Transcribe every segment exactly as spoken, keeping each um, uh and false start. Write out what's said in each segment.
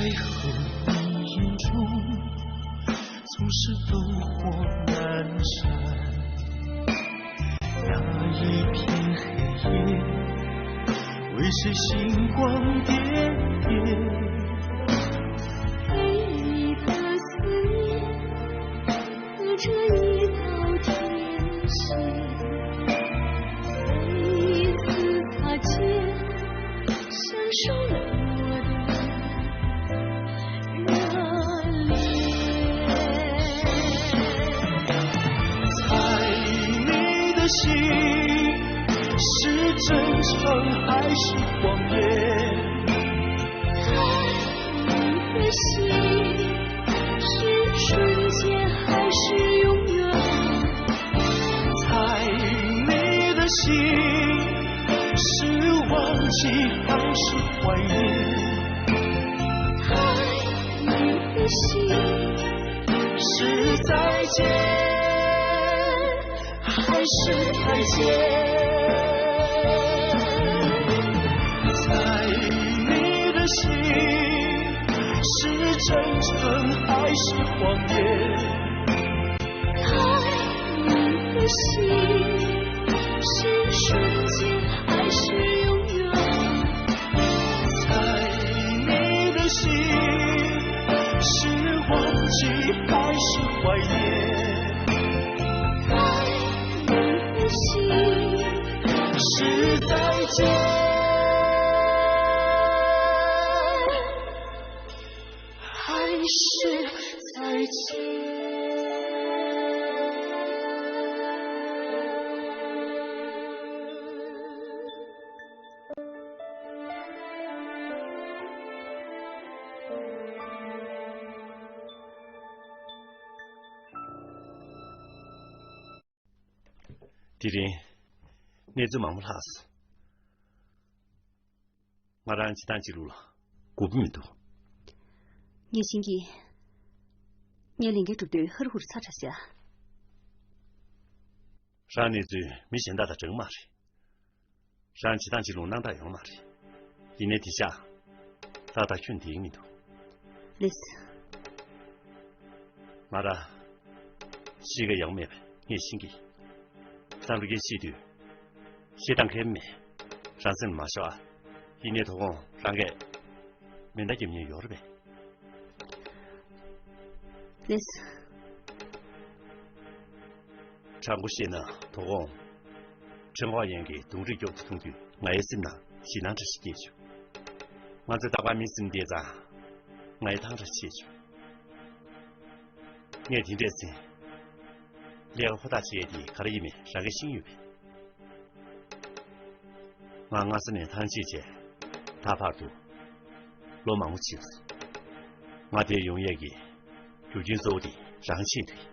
在黑云中，总是灯火阑珊。那一片黑夜，为谁星光点点？唯一的思念，隔着一道天线，每一次擦肩， 享受了我的热烈。猜你的心是真诚还是谎言？猜你的心 是瞬间还是永远？猜你的心，是忘记还是怀念？猜你的心，是再见 还是再见？猜你的心，是真诚还是谎言？猜你的心，是瞬间还是永远？猜你的心，是忘记还是怀念？ 你的心，是再见，还是再见？དེ་རིང་གནས་ཚུལ་མང་པོ་ལྷག་སོང་། ང་རང་བྱེད་སྟངས་གཅིག་ལུགས་ལ་དགོས་པ་མི་འདུག། ངས་ཤེས་ཀྱི། ངའི་ལས་འགན་སྒྲུབ་དུས་ཧུར་ཧུར་ཚ་དྲགས་བྱ། རང་གནས་ཚུལ་མི་གཞན་དག་དང་འདྲ་གི་མ་རེད། རང་བྱེད་སྟངས་གཅིག་ལུགས་སྣང་དག་ཡོད་མ་རེད། ཡིན་ནའི་དེ་ཤག་ཏག་ཏག་ཁྱོན་འདེགས་མི་འདུག། ལེགས། ང་རང་གཤིས་ཀ་ཡག་མེད་པ་ངས་ཤེས་ཀྱི། བསམ་བློ་སྐད་བཤད་དུས་བཤད་སྟངས་ཁེལ་མེད། རང་སེམས་མ་ཤོར་ཨ། ཡིན་ནའི་དོ་དགོང་རང་གིས་མེ་མདའ་རྒྱབ་མཁན་ཡོད་རེད་པས། ལེགས། དྲང་པོ་བཤད་ན་དོ་དགོང་ཁྲེན་ཧྭ་ཡན་གྱིས་གདོང་རིས་སྐྱོབ་ཏུ་ཐོན་དུས་ང་ཡི་སེམས་ནང་ཞེད་སྣང་འདྲ་ཞིག་སྐྱེས་བྱུང་། ང་ཚོས་རྟག་པར་མི་སེམས་བདེ་ཙང་ང་ཡི་ཐང་འདྲ་ཆད་བྱུང་། ངས་དེ་འདྲས་ཟེར། ལས་ཀ་ཧུར་ཐག་བྱེད་ཡས་དེ་ག་རེ་ཡིན་མིན་རང་གིས་ཤེས་ཡོད་པས། ང་སྔ་ས་ནས་ཐང་ཆད་བྱས་ད་བར་དུ་ལོ་མང་པོ་ཕྱིན་སོང་། ང་འདིར་ཡོང་ཡས་ཀྱི་རྒྱུ་རྐྱེན་གཙོ་བོ་དེ་རང་ཆེད་དུ་ཡིན།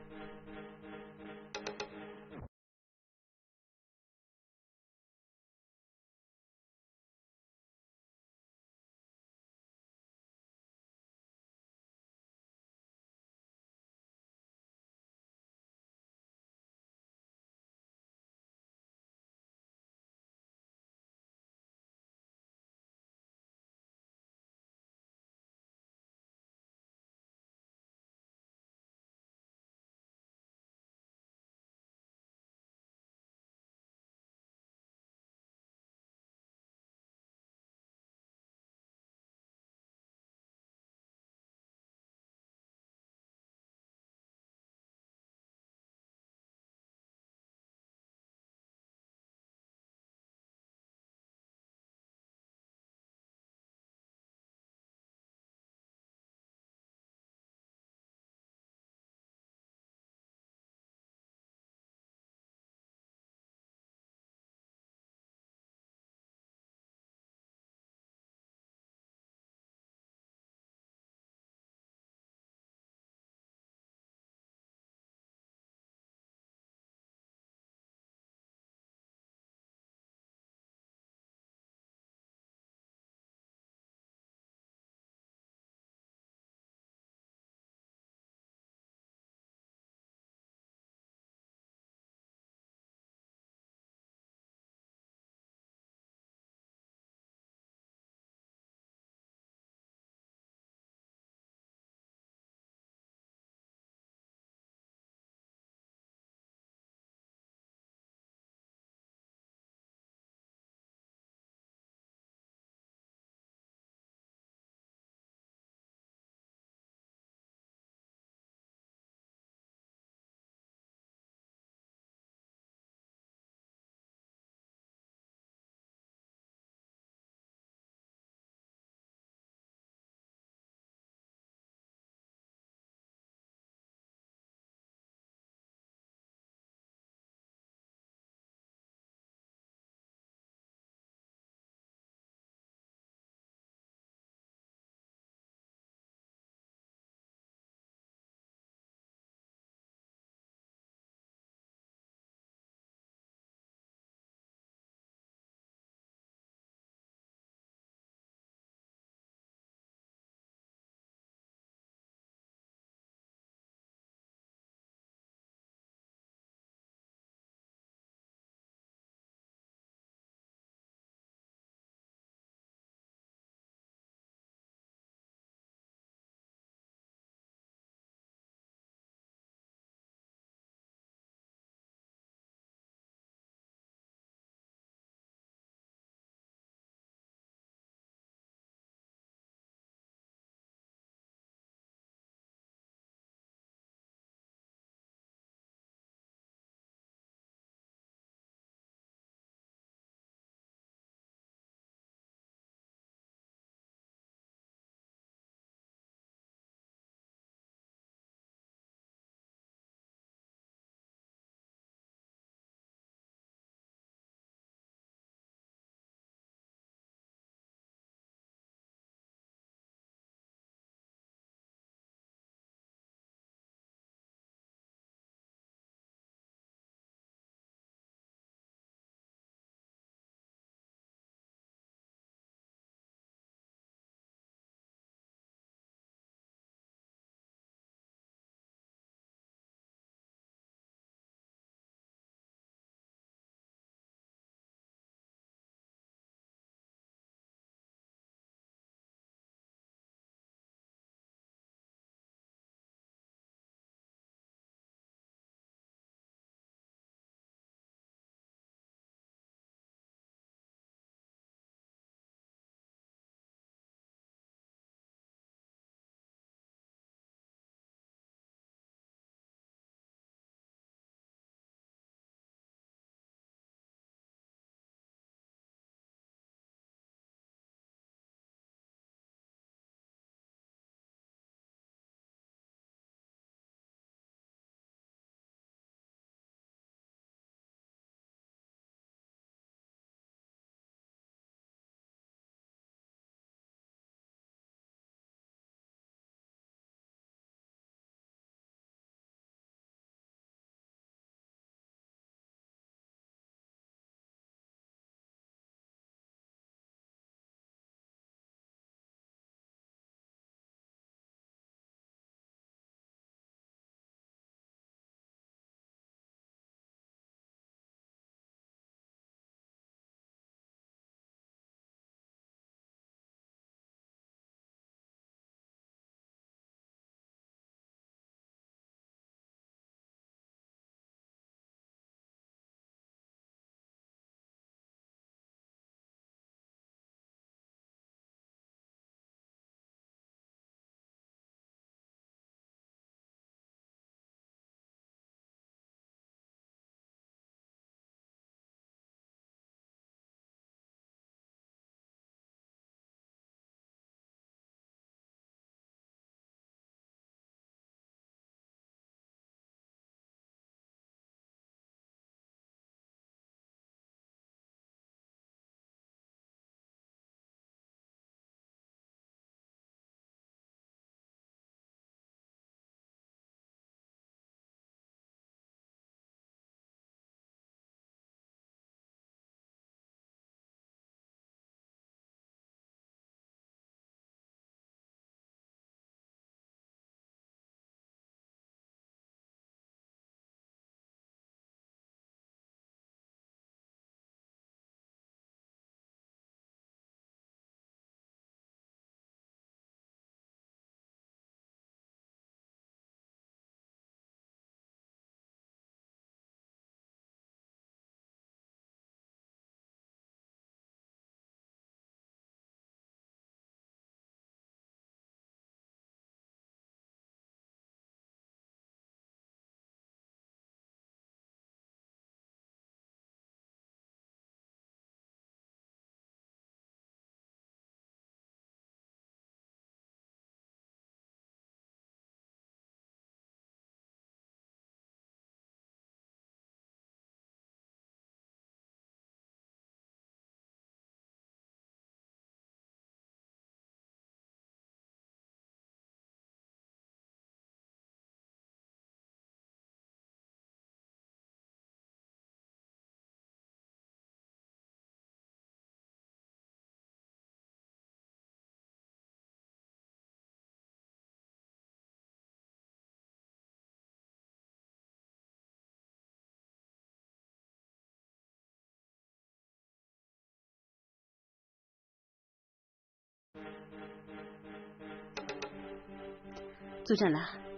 ཙུའུ་ཀྲང་ལགས།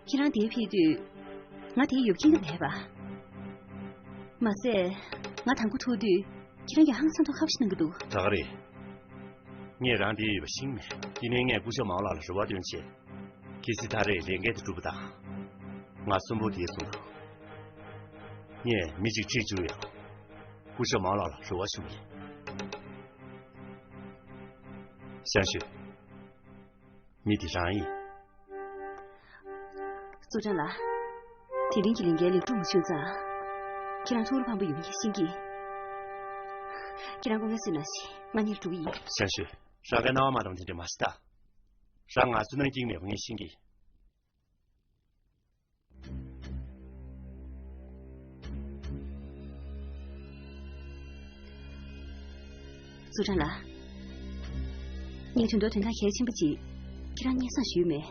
ཁྱེད་རང་འདིར་ཕེབས་དུས་ང་འདིར་ཡོད་ཀྱིན་མེད་པ། མ་ཟད། ང་དང་པོ་ཐུག་དུས་ཁྱེད་རང་ཡང་ཧང་སང་སྟོང་ཁ་པོ་ཞིག་གནང་གི་འདུག་ད་ག་རེད། ངས་རང་འདིར་ཡོད་པ་ཤེས་ཀྱི་མེད། ཡིན་ནའི་ངས་སྐུ་ཞབས་མའོ་ལགས་ལ་རེ་བ་བཏོན་བྱས། གལ་སྲིད་ད་རེས་ལས་འགན་དེ་གྲུབ་པ་དང་། ང་གསོན་པོ་འདིར་སོང་དང་། ངས་མི་གཅིག་ཁྲིད་བཅུག་ཡོད། སྐུ་ཞབས་མའོ་ལགས་ལ་རེ་བ་ཞུ་གི་ཡིན། ཞང་ཞུས། མི་དེ་རང་ཡིན། ཙུའུ་ཀྲང་ལགས། དེ་རིང་གི་ལས་འགན་ལེགས་གྲུབ་མ་བྱུང་ཙང་། ཁྱེད་རང་ཐུགས་ལ་ཕངས་པ་ཡོད་མཁན་ཤེས་ཀྱི། ཁྱེད་རང་སྐུ་ངལ་གསོས་གནང་ཞིག་ང་གཉིས་འགྲོ་གི་ཡིན། ཞང་ཞུས། རང་གི་རྣ་བ་མ་གཏོང་དེ་འདྲ་མ་བྱེད་ད། རང་ང་ཚོ་ནང་སྐྱིད་མེད་པ་ངས་ཤེས་ཀྱི། ཙུའུ་ཀྲང་ལགས། ངས་དོན་དུ་དོན་དག་གལ་ཆེན་པོ་ཅིག་ཁྱེད་རང་སྙན་སེང་ཞུས་མེད།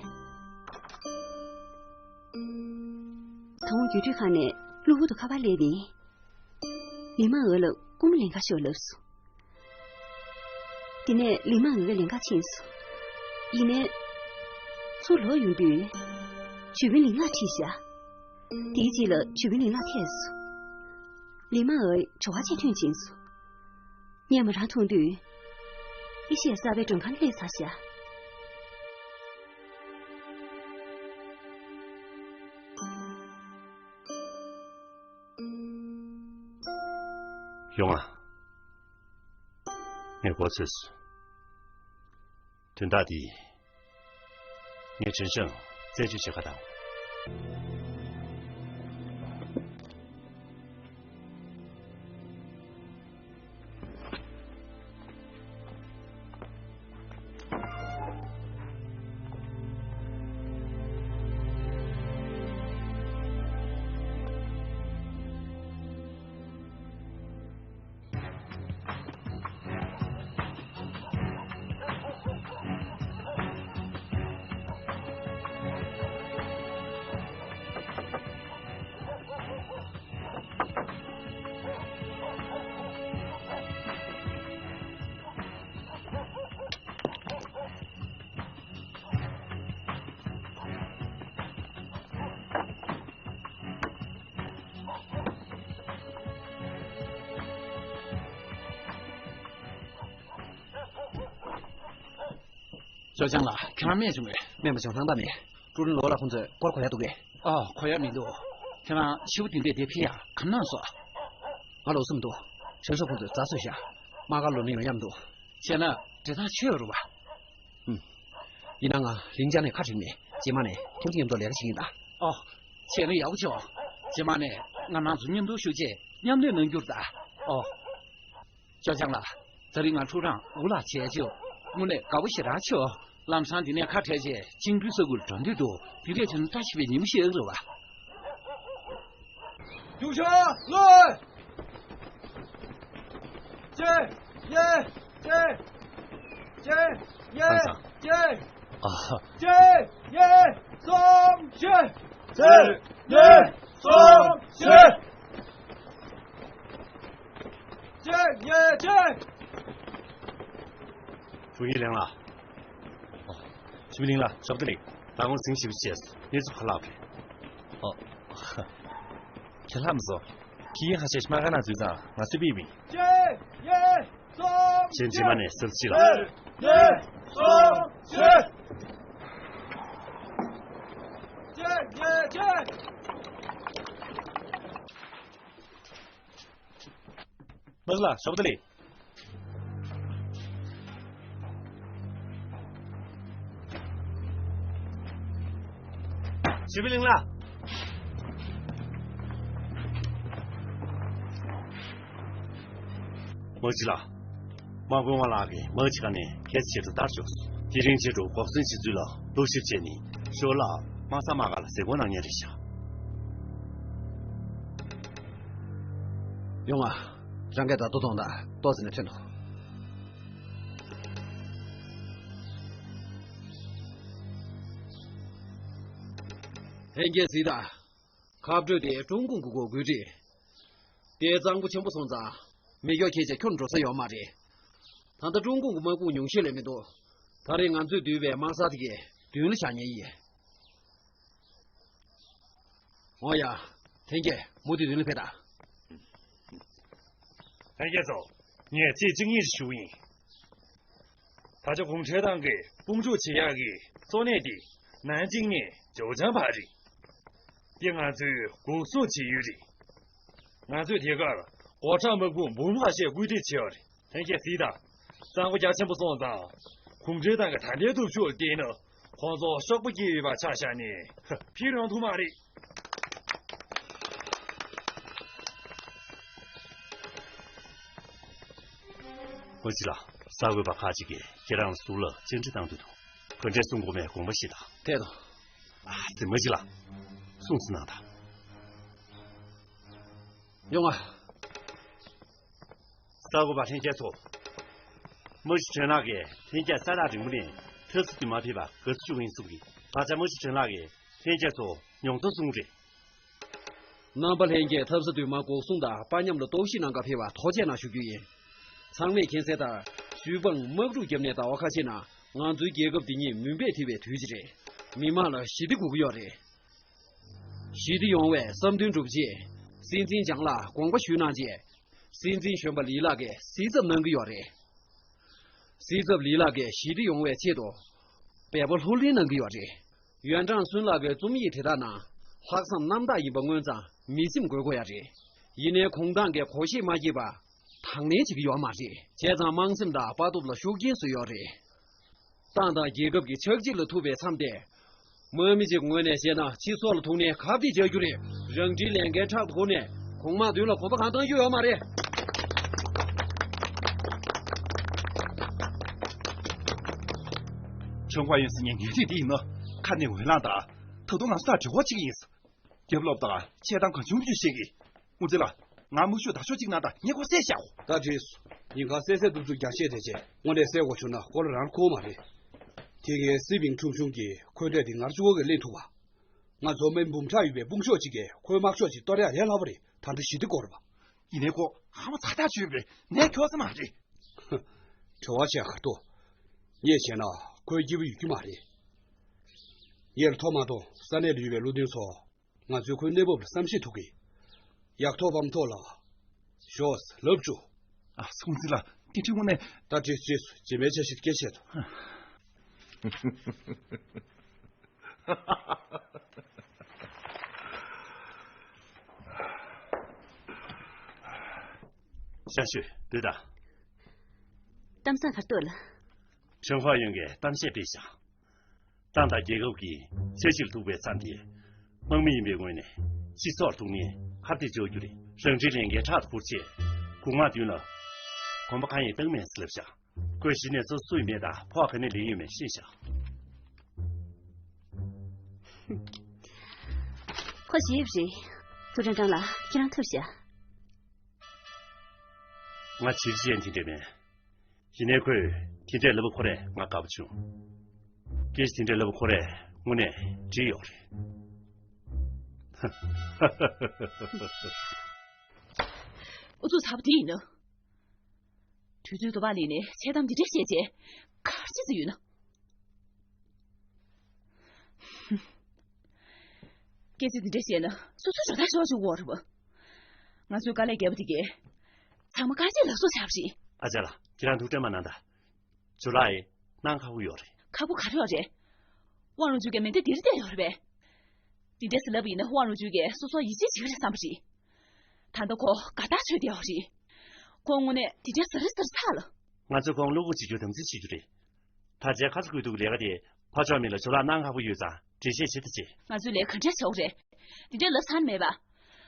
ད་དུང་ཡུལ་གྲུའི་ཁ་ནས་གློ་བུར་དུ་ཁ་པར་སླེབས་ནས། ལི་མ་འོ་ལ་སྐུ་ངོ་ལིན་ཁ་ཤོག་ལབ་སོང་། དེ་ནས་ལི་མ་འོ་ལིན་ཁ་ཕྱིན་སོང་། ཡིན་ནའི། ཚུར་ལོག་ཡོང་དུས། ཞུས་པིན་ལིང་ལགས་ཁྲིད་བཞག་དེའི་རྗེས་ལ་ཞུས་པིན་ལིང་ལགས་ཐད་སོང་། ལི་མ་འོ་བྲོ་བ་ཅན་ཐོན་ཕྱིན་སོང་། སྔོན་མ་རང་མཐོང་དུས། ཨེ་ཤེ་ཡ་གསར་པའི་མགྲོན་ཁང་སླེབས་ཚར་བཞག་ཡོང་ང་། ངས་གོ་ཚོད་སོང་། དོན་དག་འདི། ངས་ཁྲིན་ཧྲེང་རྩད་གཅོད་བྱེད་ག་དང་། ཅོ་ཅང་ལགས། ཁྱེད་རང་རྨས་བྱུང་བས། རྨས་མ་བྱུང་། ལྷང་ཐག་མེད། ཀྲུའུ་རིན་ལོ་ལགས་ཁོང་ཚོས་སྐོར་གོ་ཡ་འདུག་གས། ཨ། གོ་ཡ་མི་འདུག་ཁྱེད་རང་ཤི་བོ་དེ་འདྲས་དེ་ཕི་ཡ་ག་ནང་སོང་། ང་ལོ་གསུམ་འདུག་ཁྲེན་ཧྲོ་ཁོང་ཚོས་རྩ་གསོས་བཞག་དམག་སྒར་ལོག་ནས་ཡོང་ཡ་མི་འདུག་བྱས་ན་འདྲེ་ཐག་ཆོད་རུ་བ། ཨུམ། ཡིན་ན་ང་ལིང་ཅང་ནས་ཁ་བྲིས་ནས་རྗེས་མ་ནས་ཁོང་ཚོ་མཉམ་དུ་ལས་ཀ་བྱེད་ཀྱི་ཡིན་ད། ཨོ། བྱས་ན་ཡག་པོ་བྱུང་། རྗེས་མ་ནས་ང་རང་ཚོ་མཉམ་དུ་ཞུགས་རྗེས་མཉམ་ལས་གནང་རྒྱུར་ད། ཨོ། ཅོ་ཅང་ལགས། ད་རིང་ང་ཕྲུག་རང་འུ་ལག་བྱས་ཆོག་དངོས་གནས་དགའ་པོ་ཞེ་དྲག་བྱུང་། ལམ་སང་འདི་ནས་ཁ་བྲལ་རྗེས་བཅིངས་འགྲོལ་ས་ཁུལ་འགྲོ་འདོད་འདུག་དེ་འདྲས་བྱུང་ན་བཀྲ་ཤིས་པའི་ཉིན་མོ་ཞིག་རེད་བ། རྒྱུག་ཤོག་ལོས། ཅེ། ཡེ། ཅེ། ཅེ། ཡེ། ཨ་ཙང་། ཅེ། ཨ། ཅེ། ཡེ། སོང་ཤེ། ཅེ། ཡེ། སོང་ཤེ། ཅེ། ཡེ། ཅེ། ཧྥུ་ཡི་ལིང་ལགས། ཨོ། ཞུས་པིན་ལིང་ལགས། ཞབས་ཏོག་ལེགས། ད་དགོང་གཟིངས་ཞིབ་བྱས། གནས་ཚུལ་ག་ལ་རེད། ཨོ། ཁྱེད་ལྷག་མི་སོང་། ཁྱི་ཡིན་ཧ་ཤེ་ཤི་མ་ག་ན་འཛུལ་ཙང་ང་ཚོས་པི་པིན། ཅེ། ཡེ། སོང་། ཅེ། རྗེས་མ་ནས་སེལ་ཕྱི་ལ། ཡེ། སོང་། ཅེ། ཅེ། ཡེ། ཅེ། མི་ལ་ཞོག་དེ་ལས། ཞི་བི་ལིང་ལ། མི་གཅིག་ལ། དམག་དཔོན་ཝང་ལགས་ཀྱིས་མི་གཅིག་ནས་ཁྱེད་ཆེད་དུ་ལྟར་བཅུག་དེ་རིང་ཆེད་དུ་འགོག་ཟོན་བྱེད་ཚུལ་ལ་བསླབ་ཞིབ་བྱས་ནས་ཤོ་ལགས་དམག་ས་དམག་སྒར་ལ་གཟིགས་སྐོར་གནང་མཁན་རེད་ཤག་ཡོང་ང་། རང་གིས་ད་ལྟོ་གཏོང་དང་ཏོག་ཙམ་ནས་ཐོན་འདུག་ལྷན་རྒྱས་གཟིགས་དང་། ཁ་སྤྲོད་དེ་ཀྲུང་གུང་གི་འགོ་ཁུངས་རེད། དེ་གཙང་པོ་ཆེན་པོ་སོང་ཙང་མི་སྐྱོ་ཁྱེད་ཅག་ཁྱོན་འགྲོ་ས་ཡོད་མ་རེད། ད་ལྟ་ཀྲུང་གུང་གི་དམག་དཔུང་ཉུང་ཤས་ལས་མི་འདུག་ད་རེས་ང་ཚོས་བསྡུས་པའི་དམག་ས་དེ་གའི་མདུན་ལ་བཞག་མཁན་ཡིན། འོ་ཡ། ལྷན་རྒྱས་མུ་མཐུད་མདུན་ལ་ཕེབས་དང་། ལྷན་རྒྱས་ཚོ། ངས་ཚིག་གཅིག་གཉིས་ཤིག་ཞུ་གི་ཡིན། ད་ཆ་གུང་ཁྲན་ཏང་གིས་དཔུང་འཇུག་བྱེད་ཡག་གི་གཙོ་གནད་དེ་ནན་ཅིང་ནས་ཇའོ་ཅང་བར་རེད། འདི་ང་ཚོའི་འགོག་སྲུང་བྱེད་ཡུལ་རེད། ང་ཚོས་དེ་གར་སྒོ་ཁྲལ་དམག་དཔུང་འབུམ་ཕྲག་ཤས་བཀོད་སྒྲིག་བྱས་པ་རེད། ལྷན་རྒྱས་གཟིགས་དང་། གཙང་པོ་རྒྱ་ཆེན་པོ་སོང་ཙང་། གུང་ཁྲན་ཏང་གི་ད་ལྟའི་སྟོབས་ཤུགས་ལ་བལྟས་ན། ཁོང་ཚོ་གཤོག་པ་སྐྱེས་ཡོད་པ་ཆ་བཞག་ནས་ཕྱིར་ཡོང་ཐུབ་མ་རེད། ཨོ་ཙི་ལགས། གསར་འགོད་པ་ཁག་ཅིག་གིས་ཁྱེད་རང་ལ་ཟུར་ལ་བཅར་འདྲི་གནང་འདོད་འདུག་ག་འདྲས་གསུང་དགོས་མེད་དགོངས་པ་བཞེས་དང་། ཐད་དོ། ཨ་ཙི། མ་གཞི་ལགས། གསུངས་ཟིན་གནང་དང་། ཡོང་ང་། གསར་འགོད་པ་ལྷན་རྒྱས་ཚོ། རྨ་ཆུ་ཁྲོན་ལག་གིས་ལྷན་རྒྱས་ས་ཐག་རིང་པོ་ནས་འཐབ་ས་དེ་མར་ཕེབས་པར་དགའ་བསུ་ཞུ་གི་ཡིན་གསུང་གི། ད་ཆ་རྨ་ཆུ་ཁྲོན་ལག་གིས་ལྷན་རྒྱས་ཚོ་མྱོང་ཚོར་གསུང་གི་རེད། རྣམ་པ་ལྷན་རྒྱས་འཐབ་ས་དེ་མར་འགོག་སྲུང་དང་དཔའ་ཉམས་ལ་རྟོག་ཞིབ་གནང་གར་ཕེབས་པར་ཐུགས་རྗེ་ཆེ་གནང་ཞུ་རྒྱུ་ཡིན། ཚང་མས་མཁྱེན་གསལ་ལྟར། སུའུ་པང་དམག་འཁྲུག་བརྒྱབ་ནས་ཟླ་བ་ཁ་ཤས་ནང་ང་ཚོའི་རྒྱལ་ཁབ་འདི་ཉིད་མུན་པས་འཐིབས་པའི་དུས་ཅིག་རེད། མི་མང་ལ་ཞི་བདེ་དགོས་ཀྱི་ཡོད་རེད། ཞི་བདེ་ཡོང་བའི་བསམ་འདུན་བསྒྲུབ་ཆེད། སྲིད་འཛིན་ལྕང་ལགས་དགོངས་པ་ཞུས་གནང་རྗེས། སྲིད་འཛིན་གཞོན་པ་ལི་ལགས་ཀྱིས་སྲིད་ཚབ་གནང་གི་ཡོད་རེད། སྲིད་ཚབ་ལི་ལགས་ཀྱིས་ཞི་བདེ་ཡོང་བའི་ཆེད་དུ་འབད་པ་ལྷུར་ལེན་གནང་གི་ཡོད་རེད། ཡོན་ཀྲང་སུན་ལགས་ཀྱི་རྩོམ་ཡིག་དེ་དག་ནང་ལྷག་བསམ་རྣམ་དག་ཡིན་པ་མངོན་ཙང་མི་སེམས་འགུལ་དགོས་ཡ་རེད། ཡིན་ནའི་གུང་ཐང་གི་གོ་ཤེས་མ་སྐྱེས་པ་དང་ལེན་བྱེད་ཀྱི་ཡོད་མ་རེད། བྱས་ཙང་དམངས་སེམས་དང་དཔའ་སྟོབས་ལ་ཤུགས་རྐྱེན་བཟོས་ཡོད་རེད། ཏང་དང་རྒྱལ་ཁབ་ཀྱི་ཆག་འཇིག་ལ་ཐུག་པའི་མཚམས་དེ། དམག་མི་གཅིག་ངོས་ནས་བཤད་ན་སྤྱི་ཚོགས་ལ་ཐུག་ནས་ཁ་གཏད་བཅག་རྒྱུ་རེད། རང་འཁྲིའི་ལས་འགན་ཕྲག་ཏུ་ཁུར་ནས་གོང་མ་མདུན་ལ་གོམ་པ་གང་བཏང་རྒྱུ་ཡོད་མ་རེད། ཁྲོན་ཁ་ཡོན་སི་ཉན་ངན་རིགས་འདི་ཡིན་ན་ཁ་ནས་འོས་ལངས་དང་། ད་དུང་ང་ཚོ་དང་འབྲེལ་བ་བྱེད་ཀྱི་ཡིན། རྒྱབ་ལོག་དང་ཆེད་དང་གང་བྱུང་བྱུང་བཤད་ཀྱི། ཨུ་ཙི་ལགས། ང་མུ་ཤོ་ད་ཤོ་གཅིག་ན་ད་ངས་ཁོ་བསད་བཞག་གོ། ད་བྲིས་སོ། ཉིན་གང་བསད་བསད་གཏུབ་གཏུབ་རྒྱག་བཤད་བསྡད་བྱས་དངོས་གནས་བསད་དགོས་བྱུང་ན་ཁོ་ལ་རང་ཁོ་མ་རེད། དེ་ངའི་སི་པིང་ཁྲུང་ཆུང་གིས་ཁོའི་གྲས་དེ་ངར་གཅིག་པོ་གིས་ལེན་ཐུབ་པ། ང་ཚོ་དམག་མི་འབུམ་ཕྲག་ཡོད་པའི་དཔུང་ཤོག་གཅིག་གིས་ཁོའི་དམག་ཤོག་གཅིག་གཏོར་ཡག་ལས་སླ་པོ་རེད། ད་ལྟ་ཞི་བདེ་སྐོར་བ། ཡིན་ནའི་ཁོ་ཧ་མ་ཚ་ཐག་ཆོད་པས་ངས་ཁྱོད་ཚོ་མ་རེད། བྲེལ་བ་བྱས་གར་ཐུབ། ངས་བྱས་ན་ཁོའི་སྐྱིད་པོ་ཡོད་རྒྱུ་མ་རེད། ཡེ་ལ་ཐོ་མ་གཏོང་ས་གནས་ལ་ཡོད་པའི་བློ་མཐུན་ཚོ། ང་ཚོས་ཁོའི་གནས་བབ་ལ་བསམ་ཤེས་ཐུབ་ཀྱི། ཡག་ཐོག་བམ་ཐོག་ལ། ཞོགས་ལབ་བཅུག་ཨ་སུང་ཙི་ལགས། དེ་འདྲའི་དངོས་གནས། ད་བྲིས་བྲིས་སོ། རྗེས་མའི་འཆར་གཞི་སྐད་ཆ་བཤད་དོ། ཤ་ཤོད་འདོད་ད། གཏམ་བཟང་གར་གཏོགས་ལ། ཁྲོན་ཧྭ་ཡོན་གྱིས་གཏམ་བཤད་སྤེལ་བཞག་ཏང་དང་རྒྱལ་ཁབ་ཀྱི་ཆབ་སྲིད་ལ་ཐུག་པའི་མཚམས་དེ། དམག་མི་ཡིན་པའི་ངོས་ནས་སྤྱི་ཚོགས་ལ་ཐུག་ནས་ཁ་གཏད་གཅོག་རྒྱུ་རེད། རང་འཁྲིའི་ལས་འགན་ཕྲག་ཏུ་ཁུར་ཆེད། གུང་མ་མདུན་ལ་གོམ་པ་གང་ཡང་བཏང་མེད་ཟེར་ལབ་བཞག་ཁོས་གཞི་ནས་ཚོ་སུ་ཡིན་མེད་དང་ཕོགས་ག་ནས་ལེན་ཡོད་མེད་ཤེས་བཞག་ཁོ་ཞེ་པོ་རེད། ཐུའུ་ཀྲང་ཀྲང་ལགས་ཁྱེད་རང་ཐུགས་བཞག་ང་བྱིས་ཅན་དེ་འདྲ་མིན། ཡིན་ནའི་ཁོས་དེ་འདྲས་ལབ་པ་ཁོ་རས་ང་དགའ་པོ་བྱུང་། སྐད་ཆ་དེ་འདྲས་ལབ་པ་ཁོ་རས་དངོས་གནས་འགྲིག་ཡོད་རེད། ཨུ་ཚུགས་ཚ་པོ་དེ་ཡིན་ནམ། དུས་ཚོད་དུ་བག་ལེན་ནས་འཆལ་གཏམ་འདི་འདྲས་བཤད་བྱས་ག་རེ་བྱེད་རྩིས་ཡོད་ན། སྐད་ཆ་འདི་འདྲས་བཤད་ན་སོ་སོའི་ཇོ་ཐག་ཤོར་བཅུག་གི་ཡོད་རེད་པ། ང་ཚོའི་དཀའ་ལས་བརྒྱབ་པ་དེ་གས་ཚང་མ་དཀའ་སྤྱད་ལག་བསུབ་བྱས་པ་རེད། ཨ་ཅག་ལགས། ཁྱེད་རང་ཐུགས་ཁྲལ་མ་གནང་དང་། ཇོ་ལགས་ཡིན་གནང་ཁག་པོ་ཡོད་རེད། ཁག་པོ་ག་རེ་ཡོད་རེད། ཝང་རུང་ཅུན་གྱིས་མེ་མདའ་འདིར་བསྡད་ཡོད་རེད་པས། འདི་འདྲས་ལབ་པ་ཡིན་ན་ཝང་རུང་ཅུན་གྱིས་སོ་སོར་ཡིད་ཆེས་བྱེད་ཀྱི་རེད་བསམ་པ་རེད། ད་ལྟ་ཁོ་དགའ་ཐག་ཆོད་བསྡད་ཡོད་རེད། ཁོ་དངོས་གནས་འདི་འདྲས་ཟ་རི་ཟ་རི་ཚར་ལ། ང་ཚོས་ཁོང་བློ་འགུག་བྱེད་རྒྱུ་དམ་འཛིན་བྱེད་རྒྱུ་རེད། ད་ཆའི་ཁ་ཚ་དགོས་གཏུག་གི་ལས་ཀ་དེ་ཕར་ཕྱོགས་མི་ལ་ཇོ་ལགས་གནང་ཁག་པོ་ཡོད་ཙང་འགྲེལ་བཤད་བྱེད་ད་བྱེད། ང་ཚོའི་ལས་ག་འདྲས་བྱ་དགོས་རེད། འདི་འདྲས་ལབ་ཚར་མེད་པ།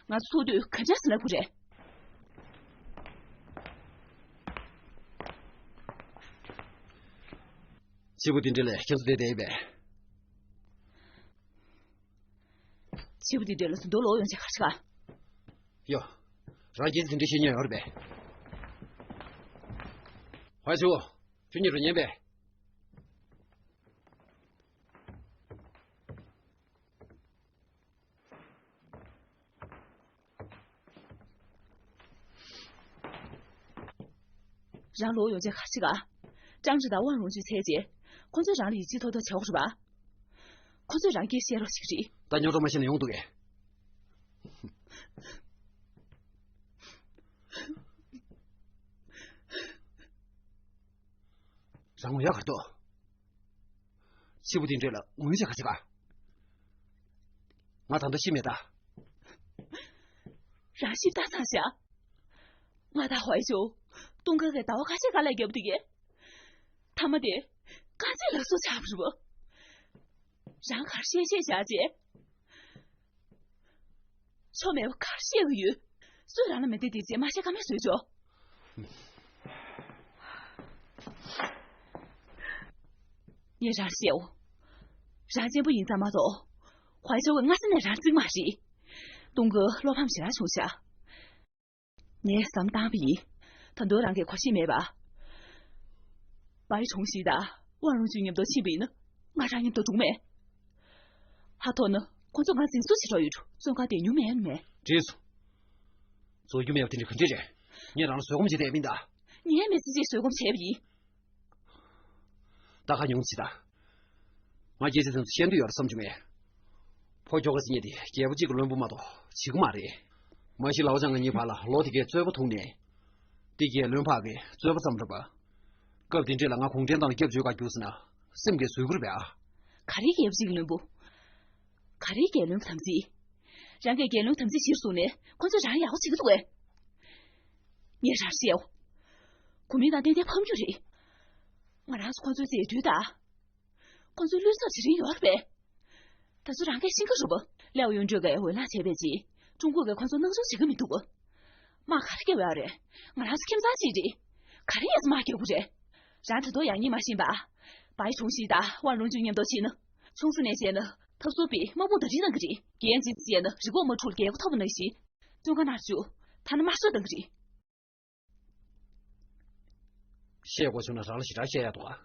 ང་ཚོ་ཚོགས་དུས་ག་འདྲས་ལབ་དགོས་རེད། སྐྱིད་པོ་འདི་འདྲས་ལ་ཁྱེད་ཚོ་བསྡད་བསྡད་ཡིན་པས། སྐྱིད་པོ་འདི་འདྲས་ལ་ཟིན་ཐོ་ལོག་ཡོང་ཆེད་ག་རེ་བྱེད་ག་ཡོ། རང་སྐད་ཆ་འདི་འདྲས་བཤད་མྱོང་ཡོད་རེད་པས། ཧོའི་ཆུ། ཁྱོད་གཉིས་རུ་ཉན་པས། རང་ལོག་ཡོང་རྗེས་ག་རེ་བྱེད་ག། ཀྲང་ཀྲི་དང་ཝང་རུང་ཅུན་བཙལ་རྗེས། ཁོ་ཚོས་རང་ལ་ཡིད་ཆེས་ཐོག་ཐོག་བྱེད་དགོས་རེད་པ། ཁོ་ཚོས་རང་སྐད་བཤད་རོགས་ཞིག་རེད། ད་རྙོག་དྲ་མ་བཤད་ན་ཡོང་འདུག་གས། རང་ངོ་ཡག་གར་འདུག། ཕྱི་པོ་དེ་འདྲས་ལ་ངུས་བྱས་ག་ཟེར་ག། ང་ད་ལྟ་ཤི་མེད་ད། རང་ཤི་ད་ཚང་ཤག། ང་དང་ཧོའི་ཅོ། ཏུང་ཀ་གིས་ཟླ་བ་ཁ་ཤས་ཁ་ལག་བརྒྱབ་འདུག་གས། མཐའ་མ་དེ། དཀའ་ཚེགས་ལ་སོགས་ཆགས་པ་རེད་པ། རང་གར་བཤད་བཤད་བཞག་རྗེས། ཆོ་མེད་པ་གར་བཤད་གི་ཡོད། སུས་རང་ལ་མེ་མདའ་སྟེར་རྗེས་མ་བཤད་ཀ་མེད་བཟོས་ཆོག། ངས་རང་བཤད་འོ། རང་གཅེན་པོ་ཡིན་ཙང་མ་གཏོགས། ཧོའི་ཅོ་གིས་སྔ་ས་ནས་རང་བརྩི་གི་མ་རེད། ཏུང་ཀ་བློ་ཕམ་ཞེ་དྲག་བྱུང་ཤག། ངས་བསམ་བཏང་བ་ཡིན། ད་དུང་རང་གིས་གོ་ཤེས་མེད་པ། བའི་ཁྲུང་ཞི་དང་ཝང་རུང་ཅུན་མཉམ་དུ་ཕྱིན་པ་ཡིན་ན། ང་རང་མཉམ་དུ་འགྲོ་གི་མེད། ཧ་ཐོག་ན་ཁོ་ཚོ་ང་འཛིང་བཟུང་བྱེད་འགྲོ་ཡོད་འགྲོ། བཙོན་ཁང་བསྡད་མྱོང་མེད་ནི་མེད། བྲིས་སོང་། བཟོ་རྒྱུ་མེད་པ་དེ་འདྲ་ག་འདྲ་རེད། ངས་རང་ལ་བཟོད་སྒོམ་བྱེད་བསྡད་མིན་ད། ངས་མི་ཚེ་གཅིག་བཟོད་སྒོམ་བྱས་པ་ཡིན། ད་ཁ་ཉུང་ཅི་ད། ང་སྐད་ཆ་དེ་ཚོ་བཤད་འདོད་ཡོད་རེད་བསམ་བྱུང་ངས། ཕོ་ཁྱོ་ག་ཟེར་མཁན་དེ་རྒྱལ་པོ་གཅིག་གི་བློན་པོ་མ་གཏོགས་བྱེད་ཀྱི་མ་རེད། མ་གཞི་ལའོ་ཅང་ང་གཉིས་བར་ལ་ལོ་དེ་གའི་རྩོད་པ་ཐུག་ནས། དེ་རྒྱལ་བློན་ཕག་གི་རྩོད་པ་ཙམ་རེད་པ། སྐབས་དེ་འདྲས་ལ་ང་གུང་ཁྲན་ཏང་ལ་སྐྱབས་བཅོལ་ག་རྒྱུགས་ཟེར་ན་སེམས་ཀྱིས་བཟོད་ཀྱི་རེད་པས་ཨ། ག་རེ་རྒྱལ་པོ་གཅིག་གི་བློན་པོ། ག་རེ་རྒྱལ་བློན་གྱི་དམ་ཚིག། རང་གིས་རྒྱལ་བློན་དམ་ཚིག་གཞིར་བཟུང་ནས་ཁོ་ཚོས་རང་ཡག་པོ་བྱེད་ཀྱི་འདུག་གས། ངས་རང་བཤད་འོ། གོ་མིན་ཏང་ཏན་ཏན་ཕམ་རྒྱུ་རེད། ང་རང་ཚོ་ཁོ་ཚོའི་རྩེ་འགྲུལ་དང་། ཁོ་ཚོའི་བློས་འཚབ་བྱེད་རིན་ཡོད་རེད་པས། ད་ཚོ་རང་སྐད་ཤེས་ཀྱི་རེད་པ། ལའོ་ཡོན་ཀྲོས་ཀྱིས་འོས་ལངས་བྱས་པའི་རྗེས། ཀྲུང་གོ་གིས་ཁོ་ཚོ་སྣང་ཆུང་བྱེད་ཀྱི་མི་འདུག་ག། དམག་ག་རེ་བརྒྱབ་ཡོད་རེད། ང་རང་ཚོ་ཁྱིམ་ཚང་གཅིག་རེད། ག་རེ་ཡས་དམག་རྒྱག་དགོས་རེད། རང་ད་དུང་ཡག་ཉེས་མ་ཤེས་པ། བའི་ཁྲུང་ཞི་དང་ཝང་རུང་ཅུན་མཉམ་དུ་ཕྱིན་ན། ཆུང་ས་ནས་བྱས་ན་འཐབ་རྩོད་པས་དམག་དཔུང་གྲ་སྒྲིག་གནང་གི་རེད། འགན་ཅིག་བྱས་ན་རི་ཁོག་མ་འཁྲུགས་རྒྱལ་སྒོ་ཐོབ་པ་ནང་བཞིན། བཙོན་ཁང་ནང་བཅུག། ཐ་ན་དམར་གསོད་གཏོང་གི་རེད། བཤད་དགོས་བྱུང་ན་རང་ལ་ཞེ་དྲག་བཤད་ཡག་འདུག་ཨ།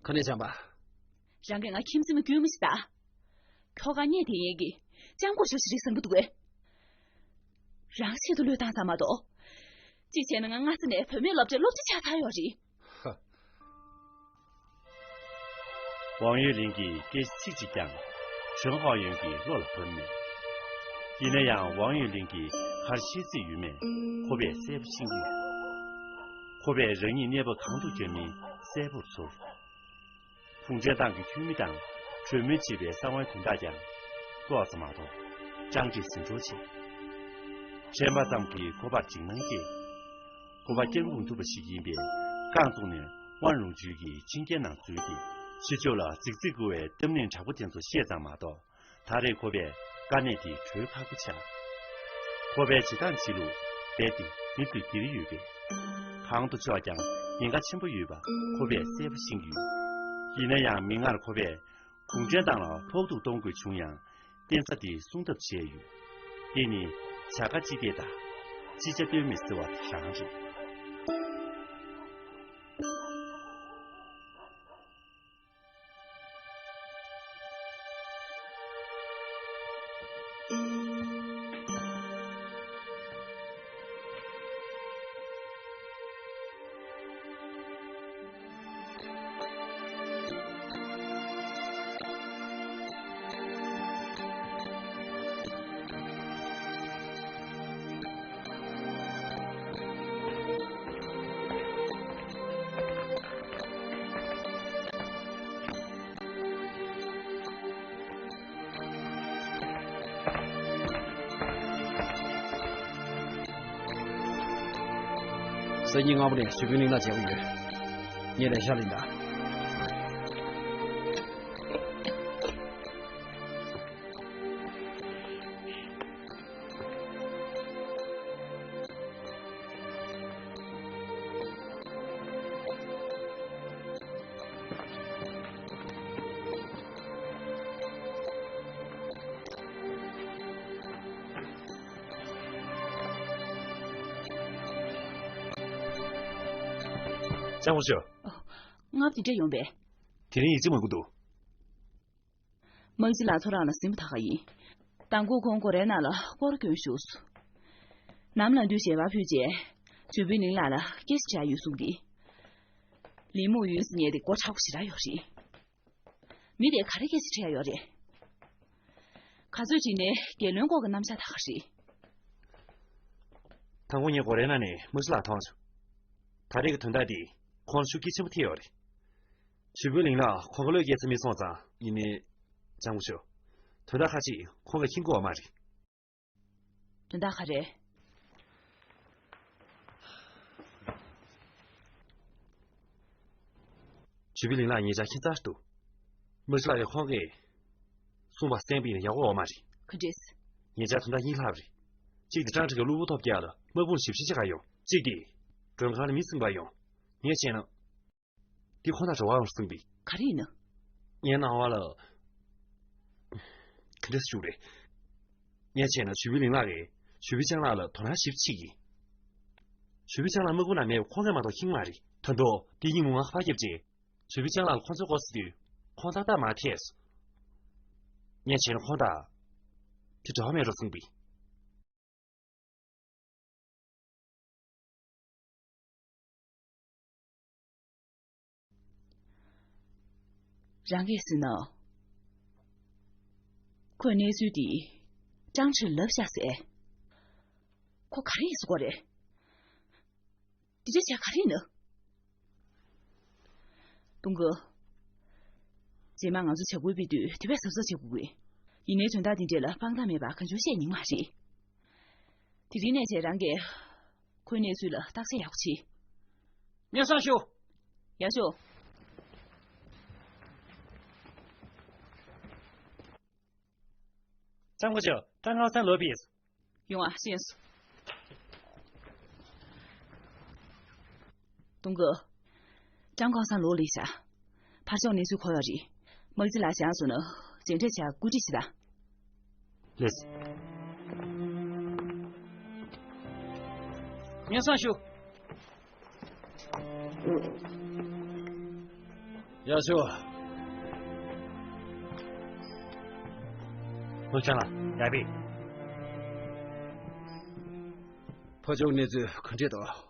ཁ་ནས་བྱམས་པ། རང་གིས་ང་ཁྱིམ་མཚེས་མ་དཀྱུས་མ་ཞིག་ལྟ། ཁྱོ་ག་བརྙས་དེ་ཡན་གྱི་ལྕམ་སྐུ་ཞབས་ཞིག་རེད་བསམ་གྱི་འདུག་གས། རང་ཆེད་དུ་བློས་བཏང་ཙམ་མ་གཏོགས། གཅིག་བྱས་ན་ང་སྔ་ས་ནས་བུད་མེད་སློབ་གྲྭའི་སློབ་སྤྱི་ཆགས་ཚར་ཡོད་རེད། ཧ། ཝང་ཡུས་ལིན་གྱིས་སྐད་ཆ་ཚིག་གཅིག་ཀྱང་ཞོན་ཧའོ་ཡོན་གྱི་བློ་ལ་བབས་མེད། ཡིན་ན་ཡང་ཝང་ཡུས་ལིན་གྱིས་ག་རེ་བཤད་རྩིས་ཡོད་མེད་ཁོ་པས་གསལ་པོ་ཤེས་ཀྱི་ཡོད། ཁོ་པས་རང་ཉིད་གནས་བབ་གང་དུ་འགྱུར་མིན་གསལ་པོར་ཚོར། གུང་ཁྲན་ཏང་གི་འཐུས་མི་དང་གྲོས་མོལ་བྱེད་པའི་གསང་བའི་དོན་དག་ཀྱང་ཏོག་ཙམ་མ་གཏོགས་ཅང་ཀྲིག་ཟིན་འཕྲོག་བྱས། དྲན་པ་ཙམ་གྱིས་ཁོ་པར་འཇིགས་སྣང་སྐྱེས། ཁོ་པ་བསྐྱར་འགུག་ཐུབ་པ་ཞིག་ཡིན་པས་རྐང་བཙུགས་ནས་ཝང་རུང་ཅུན་གྱི་ཁྱིམ་རྒྱའི་ནང་འཛུལ་ཏེ་ཕྱི་ཕྱོགས་ལ་རྫིག་རྫིག་རྐུ་བའི་གཏམ་གླེང་དྲག་པོ་དེ་ཚོ་བཤད་ཙམ་མ་གཏོགས། ད་རེས་ཁོ་པས་དཀའ་གནད་དེ་གྲོལ་ཁག་པོ་ཆགས། ཁོ་པའི་བྱེད་སྟངས་བྱེད་ལུགས་རྦད་དེ་མི་ཚོས་སྡིགས་ཡོད་པས། གང་དུ་ཕྱོགས་ཀྱང་ཉེན་ཁ་ཆེན་པོ་ཡོད་པ་ཁོ་པས་གསལ་པོ་ཤེས་ཀྱི་ཡོད། ཡིན་ན་ཡང་མིག་སྔར་ཁོ་པས་གུང་ཁྲན་ཏང་ལ་ཕོག་ཐུག་གཏོང་དགོས་བྱུང་ཡང་བརྟེན་ས་དེ་སྲུང་ཐབས་བྱས་ཡོད། དེ་ནི་བྱ་དགའ་ཅི་སྟེར་དང་ཅི་བྱ་གཏོལ་མེད་ཟེར་བ་དེ་རང་རེད། སང་ཉིན་སྔ་པོ་ནས་ཞུ་ཕུན་གླིང་ལ་མཇལ་གི་ཡོད། ངས་ལས་ཤག་ལ་ཡིན་ད། ལྕམ་སྐུ་ཞབས། ཨོ། ང་འདི་འདྲ་ཡོང་པས། དེ་རིང་ཡིད་ཆེས་མང་པོ་འདུག། དམག་སྤྱི་ལགས་ཚོ་རང་ལ་ཟིན་པ་ད་ག་ཡིན། མདང་དགོང་ཁོང་སྒོ་རའི་ནང་ལ་སྐོར་སྐྱོན་ཞུགས་སོང་། ནམ་ལངས་དུས་ཞལ་པར་ཕུལ་རྗེས། ཇུ་པི་ལིང་ལགས་ལ་སྐད་ཆ་དྲི་ཡ་ཡོད་གསུངས་ཏེ། ལིང་མུའུ་ཡུན་ཟེར་མཁན་དེ་མགོ་མཁྲེགས་པོ་ཞེ་དྲག་ཡོད་རེད། མི་དེ་ག་རེ་སྐད་ཆ་དྲི་ཡ་ཡོད་རེད། ག་ཚོད་བྱས་ནས་རྒྱལ་བློན་སྐོར་གྱི་རྣམ་གཞག་ད་ག་རེད། དང་པོ་ངས་སྒོ་རའི་ནང་ནས་དམག་སྤྱི་ལགས་མཐོང་བྱུང་། ད་རེས་ཀྱི་དོན་དག་འདིས་ཁོང་ལ་ཤུགས་རྐྱེན་ཆེན་པོ་ཐེབས་ཡོད་རེད། ཇུ་པི་ལིང་ལགས་ཁོང་གི་བློས་འགེལ་ཚར་མི་སོང་ཙང་། ཡིན་ནའི། ལྕམ་སྐུ་ཞབས། དོན་དག་ཁ་ཅིག་ཁོང་གིས་མཁྱེན་གྱི་ཡོད་མ་རེད། དོན་དག་ག་རེ། ཇུ་པི་ལིང་ལགས་ཉེ་ཆར་ཁྱད་མཚར་འདུག། དམག་སྤྱི་ལགས་ཀྱིས་ཁོང་གིས་གསུངས་པ་གསན་པ་ཡིན་ན་ཡག་པོ་ཡོད་མ་རེད། ག་འདྲས། ཉེ་ཆར་དོན་དག་གཉིས་ལྷག་རེད། གཅིག་དེ་ཀྲང་ཀྲིག་གིས་གློ་བུར་ཐོལ་རྒྱག་ལ་དམག་དཔུང་ཞེ་པོ་ཅིག་ག་ཡོང་། གཅིག་དེ། མགྲོན་ཁང་ལ་མི་ཟིན་པ་ཡོང་། ངས་བྱས་ན། འདི་ཁོང་དང་འབྲེལ་བ་ཡོད་གསུངས་པས། ག་རེ་ཡིན་ན། ངའི་སྣང་བ་ལ། ག་འདྲས་ཞུ་རེད། ངས་བྱས་ན་ཇུ་པི་ལིང་ལགས་ཀྱིས་ཇུ་པི་ཅང་ལགས་ལ་དོ་སྣང་ཞིབ་བྱེད་ཀྱི་ཡིན། ཇུ་པི་ཅང་ལགས་དམག་དཔུང་ནང་མེད་པ་ཁོང་གིས་མ་གཏོགས་མཁྱེན་གྱི་མ་རེད། ད་དུང་འདི་ཉིན་མོ་ང་ཕར་བརྒྱབ་རྗེས། ཇུ་པི་ཅང་ལགས་ལ་ཁོང་ཚོའི་སྐོར་ཟེར་དུས། ཁོང་ཏག་ཏག་མར་ཐད་སོང་། ངས་བྱས་ན་ཁོང་དང་། དེ་འདྲ་བ་མེད་འགྲོ་གསུངས་པས། རང་གིས་ཟེར་ན། ཁོས་གནས་ཚུལ་འདི་ཀྲང་ཀྲིག་ལ་ལབ་ཤག་ཟེར། ཁོ་ག་རེ་ཡིན་ཟེར་གོ་རེད། འདི་འདྲ་བྱས་ག་རེ་ཡིན་ན། ཏུང་ཀུ། རྗེས་མ་ང་ཚོ་བྱ་འགུལ་སྤེལ་དུས་དེ་བས་གཟབ་གཟབ་བྱེད་དགོས་ཀྱི། ཡིན་ནའི་དོན་དག་འདི་འདྲ་ལ་དཔང་རྟགས་མེད་པར་གང་བྱུང་བཤད་ཉན་གྱི་མ་རེད། དེ་རིང་ནས་བྱས་རང་གིས་ཁོའི་གནས་ཚུལ་ལ་བརྟག་དཔྱད་ཡག་པོ་བྱེད། སྙན་སེང་ཞུ། ཡག་ཤོས། ལྕམ་སྐུ་ཞབས། ཀྲང་ཀའོ་སན་ལོག་པ་ཡིན། ཡོང་ང་། ཤེས་སོང་། ཏུང་ཀུ། ཀྲང་ཀའོ་སན་ལོག་སླེབས་ཤག། ཕར་ཕྱོགས་གནས་ཚུལ་གོ་ཡོད་རེད། དམག་སྤྱི་ལགས་བཞེངས་སོང་ན་མཇལ་འཕྲད་བྱ། བཀོད་སྒྲིག་བྱེད་དང་། ལགས་སོ། སྙན་སེང་ཞུ། ཡག་ཤོས། ལོ་ཆང་ལ་ཡག་པས། ཕར་ཕྱོགས་གནས་ཚུལ་ག་འདྲས་འདུག།